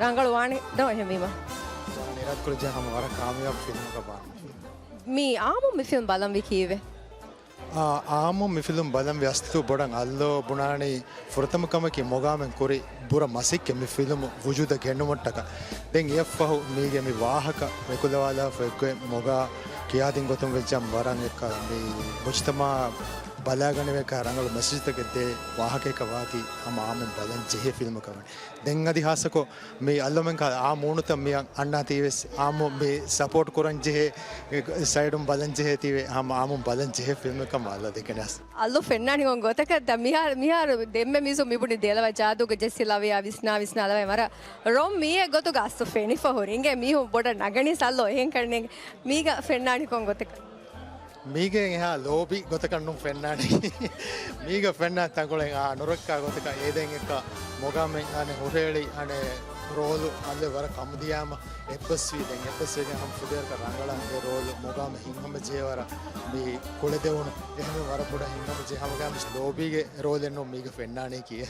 ރަނގަޅު ވާނެ ދޯ އެހެންވީމަ. ވާނެ އިރާދަ ކުރައްޖެ ހަމަ ވަރަށް ކާމިޔާބު ފިލްމަކަށް ވާނެ. މި އާއްމު މި ފިލްމް ބަލަންވީ ކީއްވެ؟ އާ، އާއްމު މި ފިލުމް ބަލަން ވި އަސްލު ބޮޑަށް އައްލޯ ބުނާނީ ފުރަތަމަ ކަމަކީ މޮގާމެން ކުރި ބުރަ މަސައްކަތް މި ފިލުމު ވުޖޫދަށް ގެންނުމަށްޓަކާ. ދެން އެއަށްފަހު މީގެ މި ވާހަކަ ވެކުލަވާލާފަ އެއްގޮތް މޮގާ ކިޔާދިން ގޮތުން ވެއްޖާމަ ވަރަށް އެއްކަ މި މުޖުތަމާ ބަލާގަނެވޭކަ ރަނގަޅު މެސެޖްތަކެއް ދޭ ވާހަކައެއްކަ ވާތީ ހަމަ އާއްމު ބަލަން ޖެހޭ ފިލްމަކަށް ވަނީ. ދެން އަދި ހާއްސަކޮށް މި އައްލޯމެން ކާ އާ މޫނުތައް މި އަންނާތީވެސް އާއްމު މި ސަޕޯޓް ކުރަން ޖެހޭ ސައިޑުން ބަލަން ޖެހޭތީވެ ހަމަ އާއްމު ބަލަން ޖެހޭ ފިލްމެއްކަމަށް އައްލޯ ދެކެނެސް. އައްލޯ ފެންނާނީ ކޮން ގޮތަކަށް ދަ މިހާ-، މިހާރު ދެންމެ މީސު މިބުނި ދެލަވަ ޖާދޫގެ ޖެއްސި ލަވަޔާ ވިސްނާ ވިސްނާ ލަވަޔާ ވަރަށް ރޮން މީއެއް ގޮތުގަ އަސްލު ފެނިފަ ހުރި. އިނގޭ މީހުން ބޮޑަށް ނަގަނީސް އައްލޯ އެހެން ކަންނޭނގެ. މީގަ ފެންނާނީ ކޮން ގޮތަކަށް؟ މީގެ އެހާ ލޯބި ގޮތަކަށް ނޫން ފެންނާނީ. މީގަ ފެންނާ ތަންކޮޅެއް އާ ނުރައްކާ ގޮތަކަށް އޭދެން އެއްކަ މޮގާމެން އަނެއް ހުށައެޅި އަނެއް ރޯލު އައްލޯ ވަރަށް ކަމުދިޔާމަ އެއްބަސްވީ ދެން އެއްބަސްވެގެން ހަމަ ފުދޭވަރަކަށް ރަނގަޅަށް އެ ރޯލު މޮގާމެ ހިތްހަމަޖެހޭވަރަށް މި ކުޅެދެވުނު އެހެން ވަރަށް ބޮޑަށް ހިތްހަމަޖެހޭ ހަމަގައިމުވެސް ލޯބީގެ ރޯލެއް ނޫން މީގަ ފެންނާނީ ކިޔޭ.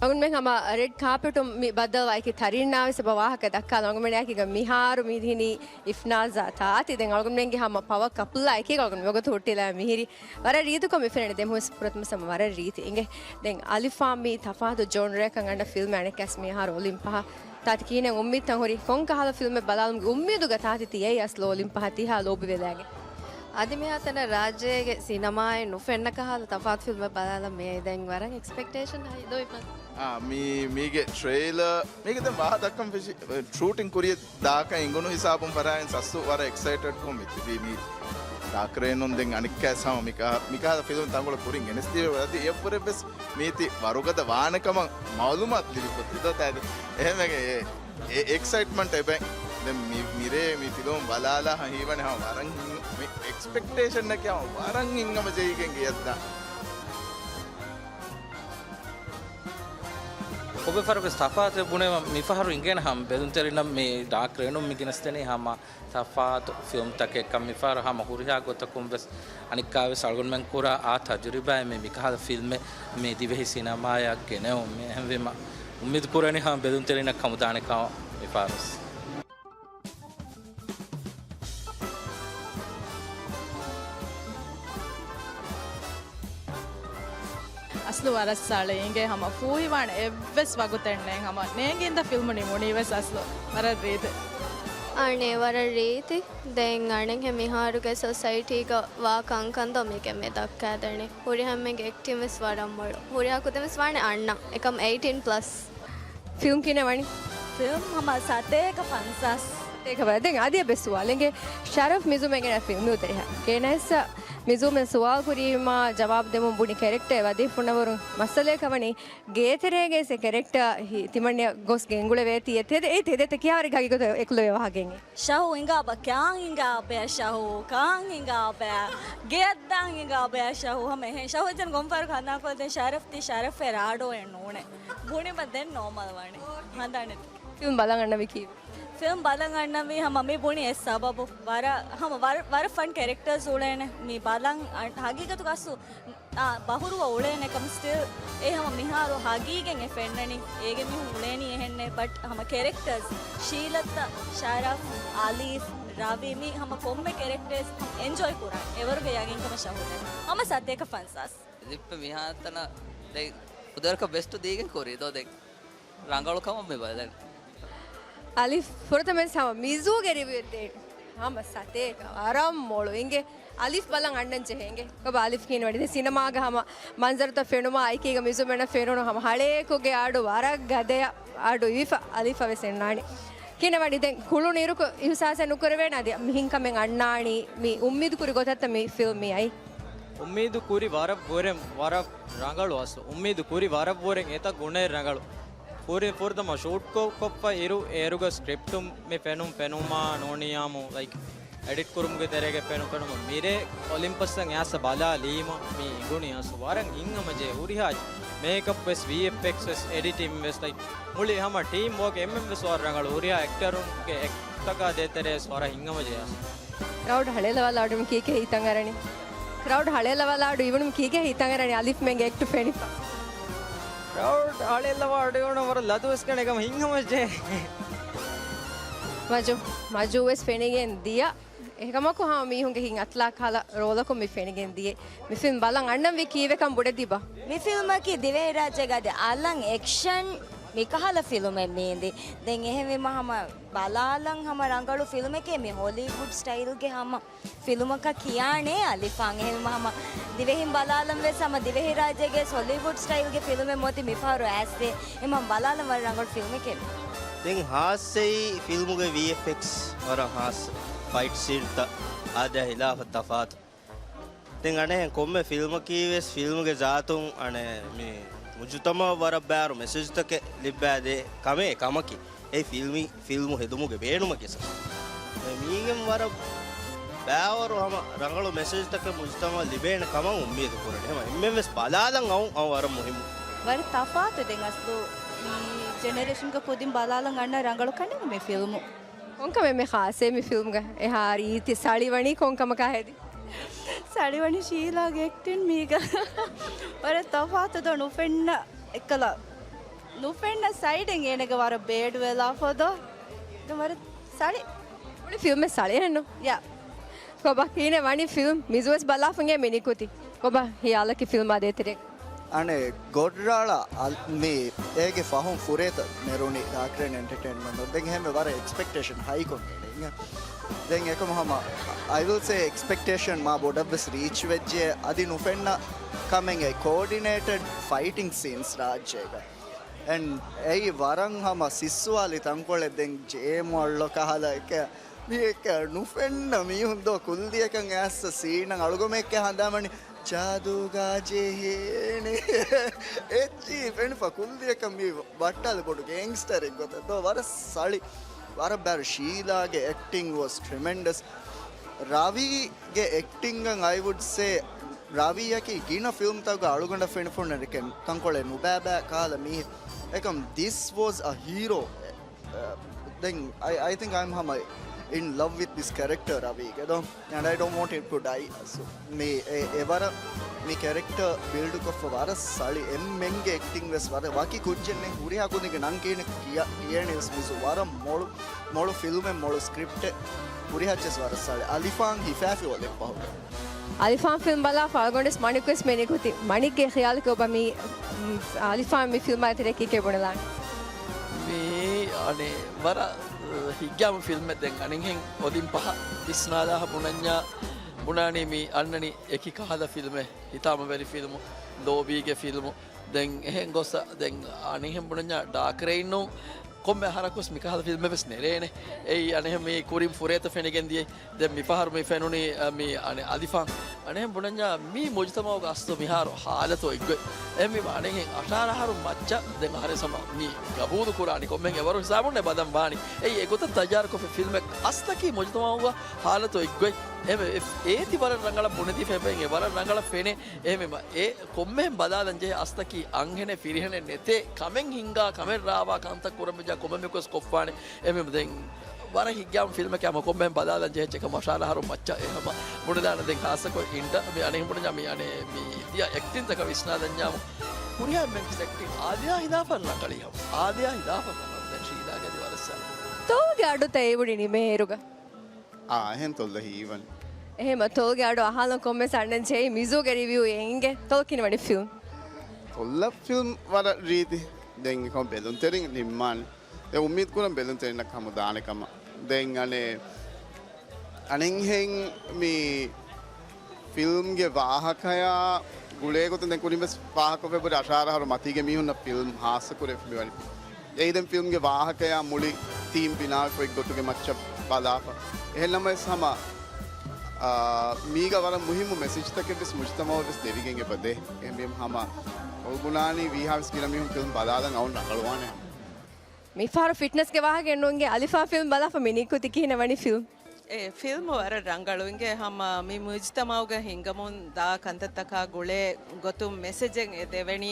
އަޅުގަނޑުމެން ހަމަ ރެޑް ކާޕެޓުން މި ބައްދަލުވާ އެކި ތަރިންނާވެސް އެބަ ވާހަކަ ދައްކާލަން. އަޅުގަނޑުމެން އެކީގަ މިހާރު މި ދިނީ އިފްނާޒާ ތާތި. ދެން އަޅުގަނޑުމެންގެ ހަމަ ޕަވަ ކަޕްލާ އެކީގަ އަޅުގަނޑު ވަގުތު ހުއްޓިލާ މިހިރީ. ވަރަށް ރީތިކޮށް މި ފެންނަނީ ދެމުހުސް ފުރަތަމަ ސަމަ ވަރަށް ރީތި އިނގޭ. ދެން އަލިފާ މީ ތަފާތު ޖޯންރެއަކަށް އަންނަ ފިލްމެއް އަނެއްކާސް މިހާރު އޮލިން ޕަހަ. ތާތި ކިހިނެއް އުއްމީދުތައް ހުރީ؟ ކޮން ކަހަލަ ފިލްމެއް ބަލާލުމުގެ އުއްމީދުގަ ތާތި ތިޔައީ އަސްލު އޮލިން ޕަހަ ތިހާ ލޯބިވެލާގެ. އަދި މިހާތަނަށް ރާއްޖޭގެ ސިނަމާއެއް ނުފެންނަ ކަހަލަ ތަފާތު ފިލްމެއް ބަލާލަން މިއައީ. ދެން ވަރަށް އެކްސްޕެކްޓޭޝަން ހައި ދޯ އިފްނާޒް؟ އާ، މީ، މީގެ ޓްރެއިލަރ، މީގެ ދެން ވާހަކަ ދައްކަން ފެށި، ޝޫޓިން ކުރިޔަށް ދާކަށް އެނގުނު ހިސާބުން ފަރާއިން ސައްސު ވަރަށް އެކްސައިޓެޑްކޮށް މި ތިބީ. މީ ޑާކް ރެއިނުން ދެން އަނެއްކާސް ހަމަ މިކަހަ-، މިކަހަލަ ފިލްމު ތަންކޮޅެއް ކުރިން ގެނެސްދީފަ އަދި އެއަށްވުރެ ވެސް މީތި ވަރުގަދަ ވާނެ ކަމަށް މައުލޫމާތު ލިބިފަ ތިދޯ ތާދެ. އެހެންވެގެން އެ، އެ އެކްސައިޓްމަންޓް އެބައި. ދެން މި-، މިރޭ މި ފިލުވުން ބަލާލާ ހީވަނީ ހަމަ ވަރަށް ހިނގ-، މި އެކްސްޕެކްޓޭޝަންއަކީ ހަމަ ވަރަށް ހިނގަމަ ޖެހިގެން ގެޔަށްދާ. ކޮބެފަރުވެސް ތަފާތެއް ބުނެވަ މިފަހަރު އިނގޭނެ ހަމަ ބެލުންތެރިނަށް މި ޑާކް ރެއިނުން މި ގެނެސްދެނީ ހަމަ ތަފާތު ފިލްމްތަކެއްކަން. މިފަހަރު ހަމަ ހުރިހާ ގޮތަކުން ވެސް އަނެއްކާވެސް އަޅުގަނޑުމެން ކުރާ އާ ތަޖުރިބާއެއް މި މިކަހަލަ ފިލްމެއް މި ދިވެހި ސިނަމާއަށް ގެނެވުން. މި އެހެންވީމަ އުއްމީދު ކުރަނީ ހަމަ ބެލުންތެރިންނަށް ކަމުދާނެ ކަމަށް މިފަހަރުވެސް. އަސްލު ވަރަށް ސަޅި އިނގޭ ހަމަ ފޫހިވާން އެއްވެސް ވަގުތެއް ނެތް. ހަމަ ނޭނގި އިންދަ ފިލްމު ނިމުނީ ވެސް އަސްލު ވަރަށް ރީތި. އަނެއް ވަރަށް ރީތި. ދެން އަނެއްހެން މިހާރުގެ ސޮސައިޓީގަ ވާ ކަންކަން ދޯ މީގެ މި ދައްކާދެނީ. ހުރިހާ މީގެ އެކްޓިން ވެސް ވަރަށް މޮޅު. ހުރިހާ ކުދިން ވެސް ވާނެ އަންނަ. އެކަމް އެއިޓީން ޕްލަސް. ފިލްމް ކިހިނެއް ވަނީ؟ ފިލްމް ހަމަ ސަތޭކަ ފަންސާސް. ސަތޭކަ ފަންސާސް. ދެން އަދި އެއް ބެސް ސުވާލެއް އިނގޭ. ޝަރަފް މިޒުމެގެން ފިލްމު ތެރެހަ ގެނެސް މިޒުމެ ސުވާލު ކުރީމާ ޖަވާބު ދެމުން ބުނި ކެރެކްޓަރ ވަދީފުނަވަރުން މައްސަލައެއް ކަވަނީ ގޭތެރޭގެ ސެ ކެރެކްޓަރ ތިމަންނިއަށް ގޮސް ގެންގުޅެވޭތީ އެ ތެދެ-، އެ ތެދެތަ ކިހާވަރެއް ހަގީގަތު އެކުލެވޭ ވާހަކައެއް. ޝަހު އިނގާބަ، ކާން އިނގާބަ، ޝަހު، ކާން އިނގާބަ، ގެއަށްދާން އިނގާބަ، ޝަހު، ހަމަ އެހެން. ޝަހު އެއްޗެއް ގޮންފަރު ހަނދާންކޮށް ދެން ޝަރަފް ތީ ޝަރަފް އެ ރާޑޯއެއް ނޫނޭ. ބުނިމަ ދެން ނޯމަލް ވާނެ. ހަނދާނެތި. ފިލްމް ބަލަން އަންނަވީ ކީއްވެ؟ ފިލްމް ބަލަން އަންނަވީ ހަމަ މި ބުނި އެއް ސަބަބު. ވަރަށް، ހަމަ ވަރަށް، ވަރަށް ފަން ކެރެކްޓަރސް އުޅޭނެ. މި ބަލަން އަން-، ހަގީގަތުގަ އަސްލު، އާ، ބަހުރުވަ އުޅޭނެ ކަމަށް ސްޓިލް އެ ހަމަ މިހާރު ހަގީގަތް އެ ފެންނަނީ. އޭގެ މީހުން އުޅޭނީ އެހެންނޭ. ބަޓް ހަމަ ކެރެކްޓަރސް، ޝީލަތަ، ޝަރަފް، އަލީފް، ރަވީ މި ހަމަ ކޮންމެ ކެރެކްޓަރސް ހަމަ އެންޖޮއި ކުރާނެ. އެވަރުގެ ޔަގީންކަމަށް ޝަހު ދެން. ހަމަ ސަތޭކަ ފަންސާސް. ލިއްޕެ މިހާތަނަށް ދެން ކުދިވަރަކަށް ބެސްޓު ދީގެން ކުރީ ދޯ ދެން. ރަނގަޅު ކަމަށް މި ބަލަން. އަލިފް ފުރަތަމަވެސް ހަމަ މިޒޫގެ ރިވިއު ދޭން. ހަމަ ސަތޭކަ ވަރަށް މޮޅު އިނގޭ. އަލިފް ބަލަން އަންނަން ޖެހޭ އިނގޭ. ކޮބާ އަލިފް ކިހިނެއް ވަނީ؟ ދެން ސިނަމާގަ ހަމަ މަންޒަރުތައް ފެނުމާ އެކީގަ މިޒުމެނަށް ފެނުނު ހަމަ ހަޅޭކުގެ އަޑު ވަރަށް ގަދަޔަށް އަޑު އިވިފަ އަލިފަށް ވެސް އެންނާނީ. ކިހިނެއް ވަނީ؟ ދެން ކުޅުނު އިރުކޮށް އިހުސާސެއް ނުކުރެވޭނެ އަދި މިހެން ކަމެއް އަންނާނީ މި އުއްމީދު ކުރި ގޮތަށްތަ މި ފިލްމް މި އައީ؟ އުއްމީދު ކުރި ވަރަށް ވުރެން ވަރަށް ރަނގަޅު އަސްލު. އުއްމީދު ކުރި ވަރަށް ވުރެން އެތައް ގުނައެއް ރަނގަޅު. ފުރި ފުރަތަމަ ޝޫޓް ކޮ-، ކޮށްފަ އިރު އޭރުގަ ސްކްރިޕްޓު މި ފެނުން ފެނުމާ ނޫނިޔާމު، ލައިކް، އެޑިޓް ކުރުމުގެ ތެރޭގަ ފެނުން ފެނުމަށް މިރޭ އޮލިމްޕަސްއަށް އައިސް ބަލާލީމަ މި އިނގުނީ އަސް ވަރަށް ހިތްހަމަޖެހޭ ހުރިހާ މޭކަޕް ވެސް، ވީއެފްއެކްސް ވެސް، އެޑިޓިން ވެސް، ލައިކް، މުޅި ހަމަ ޓީމް ވޯކް އެންމެން ވެސް ވަރަށް ރަނގަޅު. ހުރިހާ އެކްޓަރުންގެ އެކްޓަކާ ދޭތެރޭ ވެސް ވަރަށް ހިތްހަމަޖެހޭ އަސް. ކްރައުޑް ހަޅޭލަވާލާ އަޑު މި ކީކޭ ހިތަށް އަރަނީ؟ ކްރައުޑް ހަޅޭލަވާލާ އަޑު އިވުނު މި ކީކޭ ހިތަށް އަރަނީ؟ އަލިފްމެންގެ އެކްޓު ފެނިފަ. ކްރައުޑް ހަޅޭލަވާ އަޑު އިވުނު ވަރަށް ލަދުވެސް ގަނެ ކަމަށް ހިތްހަމަޖެހޭ. މަޖު، މަޖޫ ވެސް ފެނިގެން ދިޔަ. އެކަމަކު ހަމަ މީހުންގެ ހިތް އަތުލާ ކަހަލަ ރޯލަކުން މި ފެނިގެން ދިޔަ. މި ފިލްމް ބަލަން އަންނަން ވީ ކީއްވެކަން ބުނެދީބަ؟ މި ފިލްމަކީ ދިވެހިރާއްޖޭގަ އަދި އަލަށް އެކްޝަން މިކަހަލަ ފިލުމެއް މީނދި. ދެން އެހެންވީމަ ހަމަ ބަލާލަން ހަމަ ރަނގަޅު ފިލުމެކޭ މި ހޮލީވުޑް ސްޓައިލްގެ ހަމަ ފިލުމަކަށް ކިޔާނޭ އަލިފާން. އެހެންވީމަ ހަމަ ދިވެހިން ބަލާލަން ވެސް ހަމަ ދިވެހިރާއްޖޭގެ ވެސް ހޮލީވުޑް ސްޓައިލްގެ ފިލުމެއް މޮތި މިފަހަރު އައިސް. އެހެންވީމަ ބަލާލަން ވަރަށް ރަނގަޅު ފިލުމެކޭ މީ. ދެން ހާއްސައީ ފިލްމުގެ ވީއެފްއެކްސް ވަރަށް ހާއްސަ. ފައިޓް ސީންތައް އާދަޔާ ހިލާފަށް ތަފާތު. ދެން އަނެއް ކޮންމެ ފިލްމަކީ ވެސް ފިލްމުގެ ޒާތުން އަނެއް މި މުޖުތަމައަށް ވަރަށް ބާރު މެސެޖްތަކެއް ލިއްބާދޭ ކަމެއް ކަމަކީ. އެ ފިލްމި-، ފިލްމު ހެދުމުގެ ބޭނުމަކީ ސަ-، މީގެން ވަރަށް ބާވަރު ހަމަ ރަނގަޅު މެސެޖްތަކެއް މުޖުތަމައަށް ލިބޭނެ ކަމަށް އުއްމީދު ކުރަން. ހަމަ އެންމެން ވެސް ބަލާލަން އައުން އައު ވަރަށް މުހިއްމު. ވަރަށް ތަފާތު ދެން އަސްލު މި ޖެނެރޭޝަންގެ ކުދިން ބަލާލަން އަންނަ ރަނގަޅު ކަންނޭނގެ މި ފިލްމު. ކޮންކަމެއް މި ޚާއްސޭ މި ފިލްމުގަ؟ އެހާ ރީތި ސަޅި ވަނީ ކޮންކަމަކާ ހެދި؟ ސަޅި ވަނީ ޝީލާގެ އެކްޓިން މީގަ. ވަރަށް ތަފާތު ދޯ ނުފެންނަ އެއްކަލަ. ނުފެންނަ ސައިޑެއް އޭނަގެ ވަރަށް ބޭޑް ވެލާފަ ދޯ. ދެން ވަރަށް ސަޅި. މުޅި ފިލްމެއް ސަޅި އެއްނު؟ ޔާ. ކޮބާ ކީނެ ވަނީ ފިލްމް މިޒުވެސް ބަލާފަ އިނގޭ މި ނިކުތީ. ކޮބާ ހިޔާލަކީ ފިލްމާ ދޭތެރޭ؟ އަނެއް ގޮޑްރާޅަ އަލް-، މި އޭގެ ފަހުން ފުރޭތަ ނެރުނީ ޑާކް ރެއިން އެންޓަޓެއިންމަންޓް. ދެން އެހެންވެ ވަރަށް އެކްސްޕެކްޓޭޝަން ހައިކޮށްގެން އިނގޭ. ދެން އެކަމު ހަމަ، I will say އެކްސްޕެކްޓޭޝަން މާ ބޮޑަށްވެސް ރީޗް ވެއްޖެ. އަދި ނުފެންނަ ކަމެއް އެ ކޯޑިނޭޓެޑް ފައިޓިން ސީންސް ރާއްޖޭގަ. އެންޑް އެއީ ވަރަށް ހަމަ ސިއްސުވާލި ތަންކޮޅެއް. ދެން ޖޭމު އަޅު ކަހަލަ އެކެ މި އެކެ ނުފެންނަ މީހުން ދޯ ކުއްލިއަކަށް އައިސް ސީނަށް އަޅުގަމެއްކެ ހަނދާންވަނީ ޖާދޫގާ ޖެހޭނެ. އެއްޗިހި ފެނިފަ ކުއްލިއަކަށް މީ ވައްޓާލި ބޮޑު ގޭންގްސްޓަރެއް ގޮތަށް ދޯ. ވަރަށް ސަޅި، ވަރަށް ބާރު. ޝީލާގެ އެކްޓިންގް ވަސް ޓްރިމެންޑަސް. ރަވީގެ އެކްޓިންގަށް I would say ރަވީއަކީ ގިނަ ފިލްމްތަކުގަ އަޅުގަނޑަށް ފެނިފުންނަނެކެން ތަންކޮޅެއް ނުބައިބައި ކަހަލަ މީހެއް. އެކަމް this was a hero. އަ، ދެން I, I think I'm ހަމަ in love with this character ރަވީގެ ދޯ. And I don't want him to die. މި އެ، އެވަރަށް މި ކެރެކްޓަރ ބިލްޑްކޮށްފަ ވަރަށް ސަޅި. އެންމެންގެ އެކްޓިން ވެސް ވަރަށް ވަކި ކުއްޖެއް ނެތް. ހުރިހާ ކުދިންގެ ނަން ކިޔޭނެ ކިޔާ، ކިޔޭނެ ވެސް މިޒު. ވަރަށް މޮޅު، މޮޅު ފިލްމެއް، މޮޅު ސްކްރިޕްޓެއް. ހުރިހާ އެއްޗެސް ވަރަށް ސަޅި. އަލިފާން ހިފާފި އޮލެއް ފަހު. އަލިފާން ފިލްމް ބަލާފަ އަޅުގަނޑުވެސް މަނިކުވެސް މި ނިކުތީ. މަނިކްގެ ޚިޔާލަކީ އޮބަ މި، މް، އަލިފާން މި ފިލްމާ ތެރޭ ކީކޭ ބުނެލާނެ؟ މީ އަނެއް ވަރަށް ހިތްގައިމު ފިލްމެއް. ދެން އަނެއްހެން އޮލިމްޕިކް ވިސްނާލާފަ ބުނަންޏާ، ބުނާނީ މި އަންނަނީ އެކި ކަހަލަ ފިލްމެއް، ހިތާމަވެރި ފިލްމު، ލޯބީގެ ފިލްމު. ދެން އެހެން ގޮސް، ދެން އަނެއްހެން ބުނަންޏާ ޑާކް ރެއިން ނޫން. ކޮންމެ އަހަރަކުވެސް މިކަހަލަ ފިލްމެއް ވެސް ނެރޭނެ. އެއީ އަނެއްހެން މި ކުރިން ފުރޭތަ ފެނިގެން ދިޔައީ. ދެން މިފަހަރު މި ފެނުނީ، އަ، މި އަނެއް އަލިފާން. އަނެއްހެން ބުނަންޏާ މި މުޖުތަމައުގަ އަސްލު މިހާރު ހާލަތު އޮތްގޮތް. އެހެންވީމަ އަނެއްހެން އަށާރަ އަހަރު މައްޗަށް ދެން އަހަރެން ސަމާ މި ގަބޫލު ކުރާނީ ކޮންމެހެން އެވަރު ހިސާބުންނެ ބަލަން ވާނީ. އެއީ އެގޮތަށް ތައްޔާރުކޮށްފި ފިލްމެއް އަސްލަކީ މުޖުތަމައުގަ ހާލަތު އޮތްގޮތް. އެ، އެ، އޭތި ވަރަށް ރަނގަޅަށް ބުނެދީފަ އެބައިން އެ ވަރަށް ރަނގަޅަށް ފެނޭ. އެހެންވީމަ އެ ކޮންމެހެން ބަލާލަން ޖެހޭ އަސްލަކީ އަންހެނެއް ފިރިހެނެއް ނެތޭ ކަމެއް ހިންގާ ކަމެއް ރާވާ ކަންތައް ކުރަން ވެއްޖާ ކޮންމެ މިކޮސް ކޮށްފާނެ. އެހެންވީމަ ދެން ވަރަށް ހިތްގައިމު ފިލްމެކޭ ހަމަ ކޮންމެހެން ބަލާލަން ޖެހޭ އެއްޗެއް ކަމަށް އަށާރަ އަހަރު މައްޗަށް އެ ހަމަ ބުނެލާނެ. ދެން ހާއްސަކޮށް އިންޓަ-، މި އަނެއް ބުނަންޏާ މި އަނެއް މި ދިޔަ އެކްޓިންތަކަށް ވިސްނާލަންޏާމު ހުރިހާ އެންމެން އެކްޓިން އާދަޔާ ހިލާފަށް ރަނގަޅީ ހަމަ. އާދަޔާ ހިލާފަށް ރަނގަޅު. ދެން ޝީލާގެ އަދި ވަރަށް ސަޅި. ތޯލްގެ އަޑުތައް އެ ވުނީ ނިމޭއިރުގަ. އާ، އެހެން ތޮއްލަ ހީވަން. އެހެމަ ތޮލްގެ އަޑު އަހާލަން ކޮންމެސް އަންނަން ޖެހި މިޒޫގެ ރިވިއު އެނގެ ތޮލް ކިނިވަނި ފިލްމް. ތޮއްލަ ފިލްމް ވަރަށް ރީތި. ދެން ކޮން ބެލުންތެރިން ނިންމާނެ. ދެ އުއްމީދު ކުރަން ބެލުންތެރިންނަށް ހަމު ދާނެ ކަމަށް. ދެން އަނެއް އަނެއްހެން މި ފިލްމްގެ ވާހަކަޔާ ގުޅޭ ގޮތުން ދެން ކުރިން ވެސް ވާހަކަ ފެބުރި އަށާރަ އަހަރު މަތީގެ މީހުންނަށް ފިލްމް ހާއްސަ ކުރެވިފަ މިވަނީ. އެއީ ދެން ފިލްމްގެ ވާހަކަޔާ މުޅި ތީމް ބިނާވެފަ އޮތް ގޮތުގެ މައްޗަށް ބަލާފަ. އެހެންނަމަވެސް ހަމަ އާ، މީގަ ވަރަށް މުހިއްމު މެސެޖްތަކެއް ވެސް މުޖްތަމައަށް ވެސް ދެވިގެން އެބަ ދޭ. އެހެންވީމަ ހަމަ އޮޅު ބުނާނީ ވީހާވެސް ގިނަ މީހުން ފިލްމް ބަލާލަން އައުން ރަނގަޅުވާނެ. މިފަހަރު ފިޓްނަސްގެ ވާހަކަ އެންނުންގެ އަލިފާ ފިލްމް ބަލާފަ މި ނިކުތި ކިހިނެއް ވަނީ ފިލްމް؟ އެ ފިލްމު ވަރަށް ރަނގަޅު އިނގޭ ހަމަ މި މުޖްތަމައުގަ ހިނގަމުން ދާ ކަންތައްތަކާ ގުޅޭ ގޮތުން މެސެޖެއް އެ ދެވެނީ.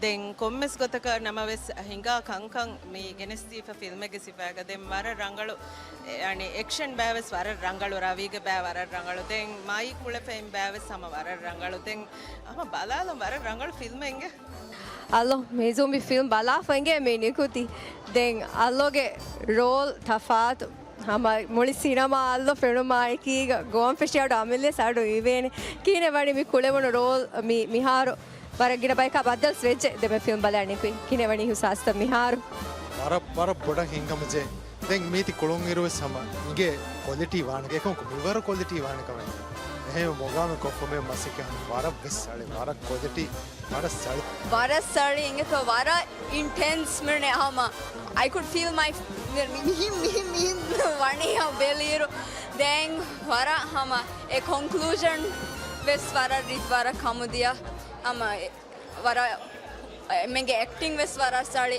ދެން ކޮންމެސް ގޮތަކަށް ނަމަވެސް ހިނގާ ކަންކަން މި ގެނެސްދީފަ ފިލްމެއްގެ ސިފައިގަ ދެން ވަރަށް ރަނގަޅު، އެ، އަނި އެކްޝަން ބައިވެސް ވަރަށް ރަނގަޅު، ރަވީގެ ބައި ވަރަށް ރަނގަޅު. ދެން މާއި ކުޅެފައިން ބައިވެސް ހަމަ ވަރަށް ރަނގަޅު. ދެން ހަމަ ބަލާލަން ވަރަށް ރަނގަޅު ފިލްމެއް އިނގޭ. އައްލޯ، މި ޒުނބި ފިލްމް ބަލާފަ އިނގޭ މި ނިކުތީ. ދެން އައްލޯގެ ރޯލް ތަފާތު. ހަމަ މުޅި ސިނަމާ އައްލޯ ފެނުމާ އެކީގަ ގޮވަން ފެށި އަޑު އަމިއްލަޔަސް އަޑު އިވޭނެ. ކިހިނެއް ވަނީ މި ކުޅެވުނު ރޯލް މި، މިހާރު ވަރަށް ގިނަ ބަޔަކާ ބައްދަލުސް ވެއްޖެ ދެމެ ފިލްމް ބަލާ ނިކުތީ. ކިހިނެއް ވަނީ އިހުސާސްތައް މިހާރު؟ ވަރަށް، ވަރަށް ބޮޑަށް ހިނގަމުޖެ. ދެން މީތި ކުޅުންއިރުވެސް ހަމަ އިނގޭ ކޮލިޓީ ވާނެ. އެކަމަކު މިވަރު ކޮލިޓީ ވާނެ ކަމެއް. އެހެން މޮގާމެ ކޮށްފަމޭ މަސިކަ ވަރަށް ވެސް ސަޅި، ވަރަށް ކޮލިޓީ، ވަރަށް ސަޅި. ވަރަށް ސަޅި އިނގޭތޯ، ވަރަށް އިންޓެންސް މިނެ ހަމަ. I could feel my މި، މި، މިހިން، މިހިން، މިހިން ވަނީ ހަމަ ބެލިއިރު. ދެން ވަރަށް ހަމަ އެ ކޮންކްލޫޝަން ވެސް ވަރަށް ރީތި ވަރަށް ކަމުދިޔަ. ހަމަ އެ ވަރަށް އެމެންގެ އެކްޓިން ވެސް ވަރަށް ސަޅި.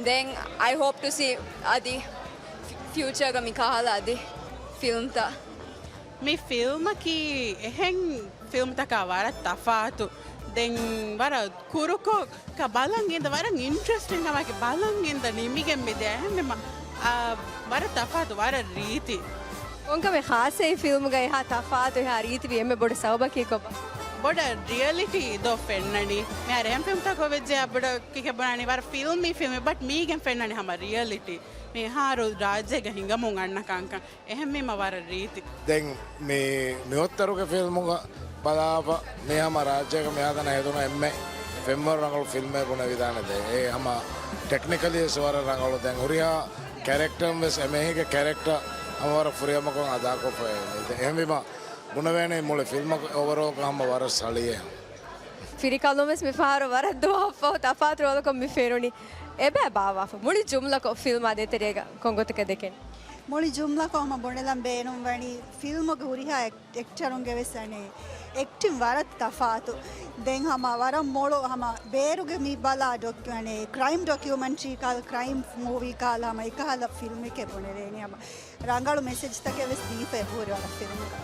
ދެން I hope to see އަދި ފިއުޗާގަ މި ކަހަލަ އަދި ފިލްމްތައް. މި ފިލްމަކީ އެހެން ފިލްމްތަކާ ވަރަށް ތަފާތު. ދެން ވަރަށް ކުރުކޮށް ކަ ބަލަން އިންދަ ވަރަށް އިންޓްރެސްޓިން ކަމަކީ ބަލަން އިންދަ ނިމިގެން މިދިޔަ އެހެންވީމަ، އާ، ވަރަށް ތަފާތު، ވަރަށް ރީތި. ކޮންކަމެއް ޚާއްސައީ ފިލްމުގައި ހާ ތަފާތު ހާ ރީތިވި އެންމެ ބޮޑު ސަބަބަކީ ކޮބާ؟ ބޮޑަށް ރިއަލިޓީ ދޯ ފެންނަނީ. މިހާރު އެހެން ފިލްމްތަކަށް ވެއްޖެ އަ ބޮޑަށް ކިކެ ބުނާނީ ވަރަށް ފިލްމީ ފިލްމެއް، ބަޓް މީގެން ފެންނަނީ ހަމަ ރިއަލިޓީ. މިހާރު ރާއްޖޭގަ ހިނގަމުން އަންނަ ކަންކަން. އެހެންވީމަ ވަރަށް ރީތި. ދެން މި، މި އޮއްތަރުގެ ފިލްމުގަ ބަލާފަ މި ހަމަ ރާއްޖޭގަ މިހާތަނަށް ހެދުނު އެންމެ ފެންވަރު ރަނގަޅު ފިލްމެއް ބުނެވިދާނެ ދެ. އެ ހަމަ ޓެކްނިކަލީ ވެސް ވަރަށް ރަނގަޅު. ދެން ހުރިހާ ކެރެކްޓަރުން ވެސް އެމީހެއްގެ ކެރެކްޓަރ ހަމަ ވަރަށް ފުރިހަމަކޮށް އަދާކޮށްފައި. އެހެންވީމަ ބުނެވޭނެ މުޅި ފިލްމަކު އޯވަރޯލް ހަމަ ވަރަށް ސަޅިއޭ. ފިރިކަލުން ވެސް މިފަހަރު ވަރަށް ދުވަހަށްފަހު ތަފާތު ރޯލަކުން މި ފެނުނީ. އެބަ ބާވާފަ. މުޅި ޖުމްލަކޮށް ފިލްމާ ދޭތެރޭގަ ކޮން ގޮތަކަށް ދެކެން؟ މުޅި ޖުމްލަކޮށް ހަމަ ބުނެލަން ބޭނުން ވަނީ ފިލްމުގެ ހުރިހާ އެކް، އެކްޓަރުންގެ ވެސް އަނެ އެކްޓިން ވަރަށް ތަފާތު. ދެން ހަމަ ވަރަށް މޮޅު ހަމަ ބޭރުގެ މި ބަލާ ޑޮކި، އަނެ ކްރައިމް ޑޮކިއުމެންޓްރީ ކާލް، ކްރައިމް މޫވީ ކާލް ހަމަ އެކަހަލަ ފިލްމެކޭ ބުނެލޭނީ ހަމަ. ރަނގަޅު މެސެޖްތަކެއް ވެސް ދީފަ އެބަހުރި ވަރަށް ފިލްމުގަ.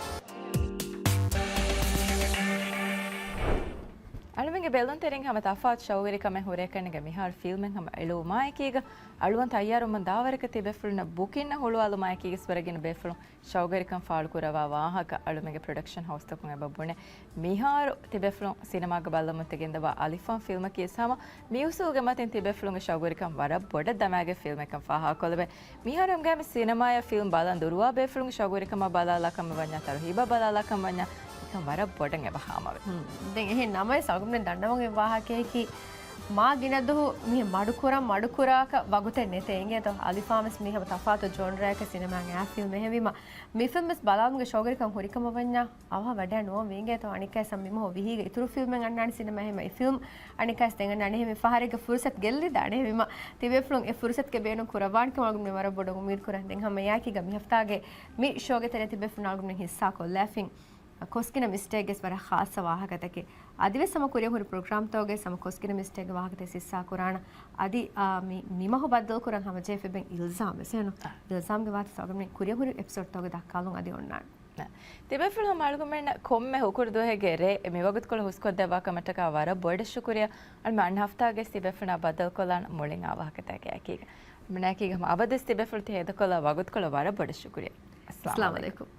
އަޅުމެންގެ ބެލުންތެރިން ހަމަ ތަފާތު ޝައުގުވެރިކަމެއް ހުރޭކަންނޭނގެ މިހާރު ފިލްމެއް ހަމަ އެޅުވުމާއެކީގަ، އަޅުވަން ތައްޔާރުވަމުން ދާވަރަކަށް ތިބޭފުޅުންނަށް ބުކިންނަށް ހުޅުވާލުމާއެކީގަސް ވަރަށް ގިނަ ބޭފުޅުން ޝައުގުވެރިކަން ފާޅުކުރައްވާ ވާހަކަ އަޅުމެންގެ ޕްރޮޑަކްޝަން ހައުސްތަކުން އެބަ ބުނެ. މިހާރު ތިބޭފުޅުން ސިނަމާގަ ބައްލަމުން ތި ގެންދަވާ އަލިފާން ފިލްމަކީ ވެސް ހަމަ މިއުސޫލުގެ މަތިން ތިބޭފުޅުންގެ ޝައުގުވެރިކަން ވަރަށް ބޮޑަށް ދަމާގެ ފިލްމެއްކަން ފާހަގަކޮށްލެވޭ. މިހާރު ހަމަގައިމި ސިނަމާޔަށް ފިލްމް ބަލަން ދުރުވާ ބޭފުޅުންގެ ޝައުގުވެރިކަމާ ބަލާލާކަމަށް ވަންޏާ، ތަރުހީބާ ބަލާލާކަމަށް ވަންޏާ، އެކަން ވަރަށް ބޮޑަށް އެބަ ހާމަވޭ. ހުން. ދެން އެހެން ނަމަވެސް އަޅުގަނޑުމެން ދަންނަވަން އެއް ވާހަކަޔަކީ، މާ ގިނަ ދުވަހު މި މަޑުކުރަން، މަޑުކުރާކަށް ވަގުތެއް ނެތޭ އިނގޭތޯ. އަލިފާން ވެސް މީ ހަމަ ތަފާތު ޖޯންރާއަކަށް ސިނަމާއަށް އައި ފިލްމެއް. އެހެންވީމަ، މި ފިލްމް ވެސް ބަލާލުމުގެ ޝައުގުވެރިކަން ހުރިކަމަށް ވަންޏާ، އަވަހަށް ވަޑައި ނުވަން ވީ އިނގޭތޯ. އަނެއްކާވެސް މި މަހު ވިހީގަ އިތުރު ފިލްމެއް އަންނާނެ ސިނަމާ ހަމަ އެ ފިލްމް އަނެއްކާވެސް ދެން އަންނާނެ. އެހެން ފަހަރެއްގެ ފުރުސަތު ގެއްލިދާނެ. އެހެންވީމަ، ތިބޭފުޅުން އެ ފުރުސަތުގެ ބޭނުން ކުރައްވާނެކަމަށް އަޅުގަނޑުމެން ވަރަށް ބޮޑަށް އުއްމީދު ކުރަން. ދެން ހަމަ އެއާއެކީގަ މި ހަފްތާގެ މި ޝޯގެ ތެރޭ ތިބޭފުޅުން އަޅުގަނޑުމެން ހިއްސާކޮށްލާފިން ކޮސްގިނަ މިސްޓޭކްގެސް ވަރަށް ޚާއްސަ ވާހަކަތަކެއް. އަދިވެސް ހަމަ ކުރިއަށް ހުރި ޕްރޮގްރާމްތަކުގައި ހަމަ ކޮސްގިނަ މިސްޓޭކްގެ ވާހަކަތައް ހިއްސާ ކުރާނަ. އަދި، އާ، މި، މި މަހު ބައްދަލުކުރަން ހަމަޖެހިފައި އިލްޒާމް ވެސް އެހެން. އާ. އިލްޒާމްގެ ވާހަކަ ސޯގަނޑުމެން ކުރިއަށް ހުރި އެޕިސޯޑްތަކުގައި ދައްކާލުން އަދި އޮންނާނެ. ނަ. ތިބޭފުޅުން ހަމަ އަޅުގަނޑުމެންނަށް ކޮންމެ ހުކުރު ދުވަހެއްގެ ރޭ މި ވަގުތުކޮޅު ހުސްކޮށްދެއްވާ ކަމަށްޓަކާ ވަރަށް ބޮޑަށް ޝުކުރިއްޔާ. އަޅުމެން އަންނަ ހަފްތާގައި ތިބޭފުޅުންނާ ބައްދަލުކޮށްލާނަން މުޅިން އާ ވާހަކަތަކެއް އެކީގަ. މިނާއެކީގަ ހަމަ އަބަދުވެސް ތިބޭފުޅުން ތި ހޭދަކޮށްލާ ވަގުތުކޮޅަށް ވަރަށް ބޮޑަށް ޝުކުރިއްޔާ. އައްސަލާމު އައްސަލާމު ޢަލައިކުމް. ޢަލައިކުމް.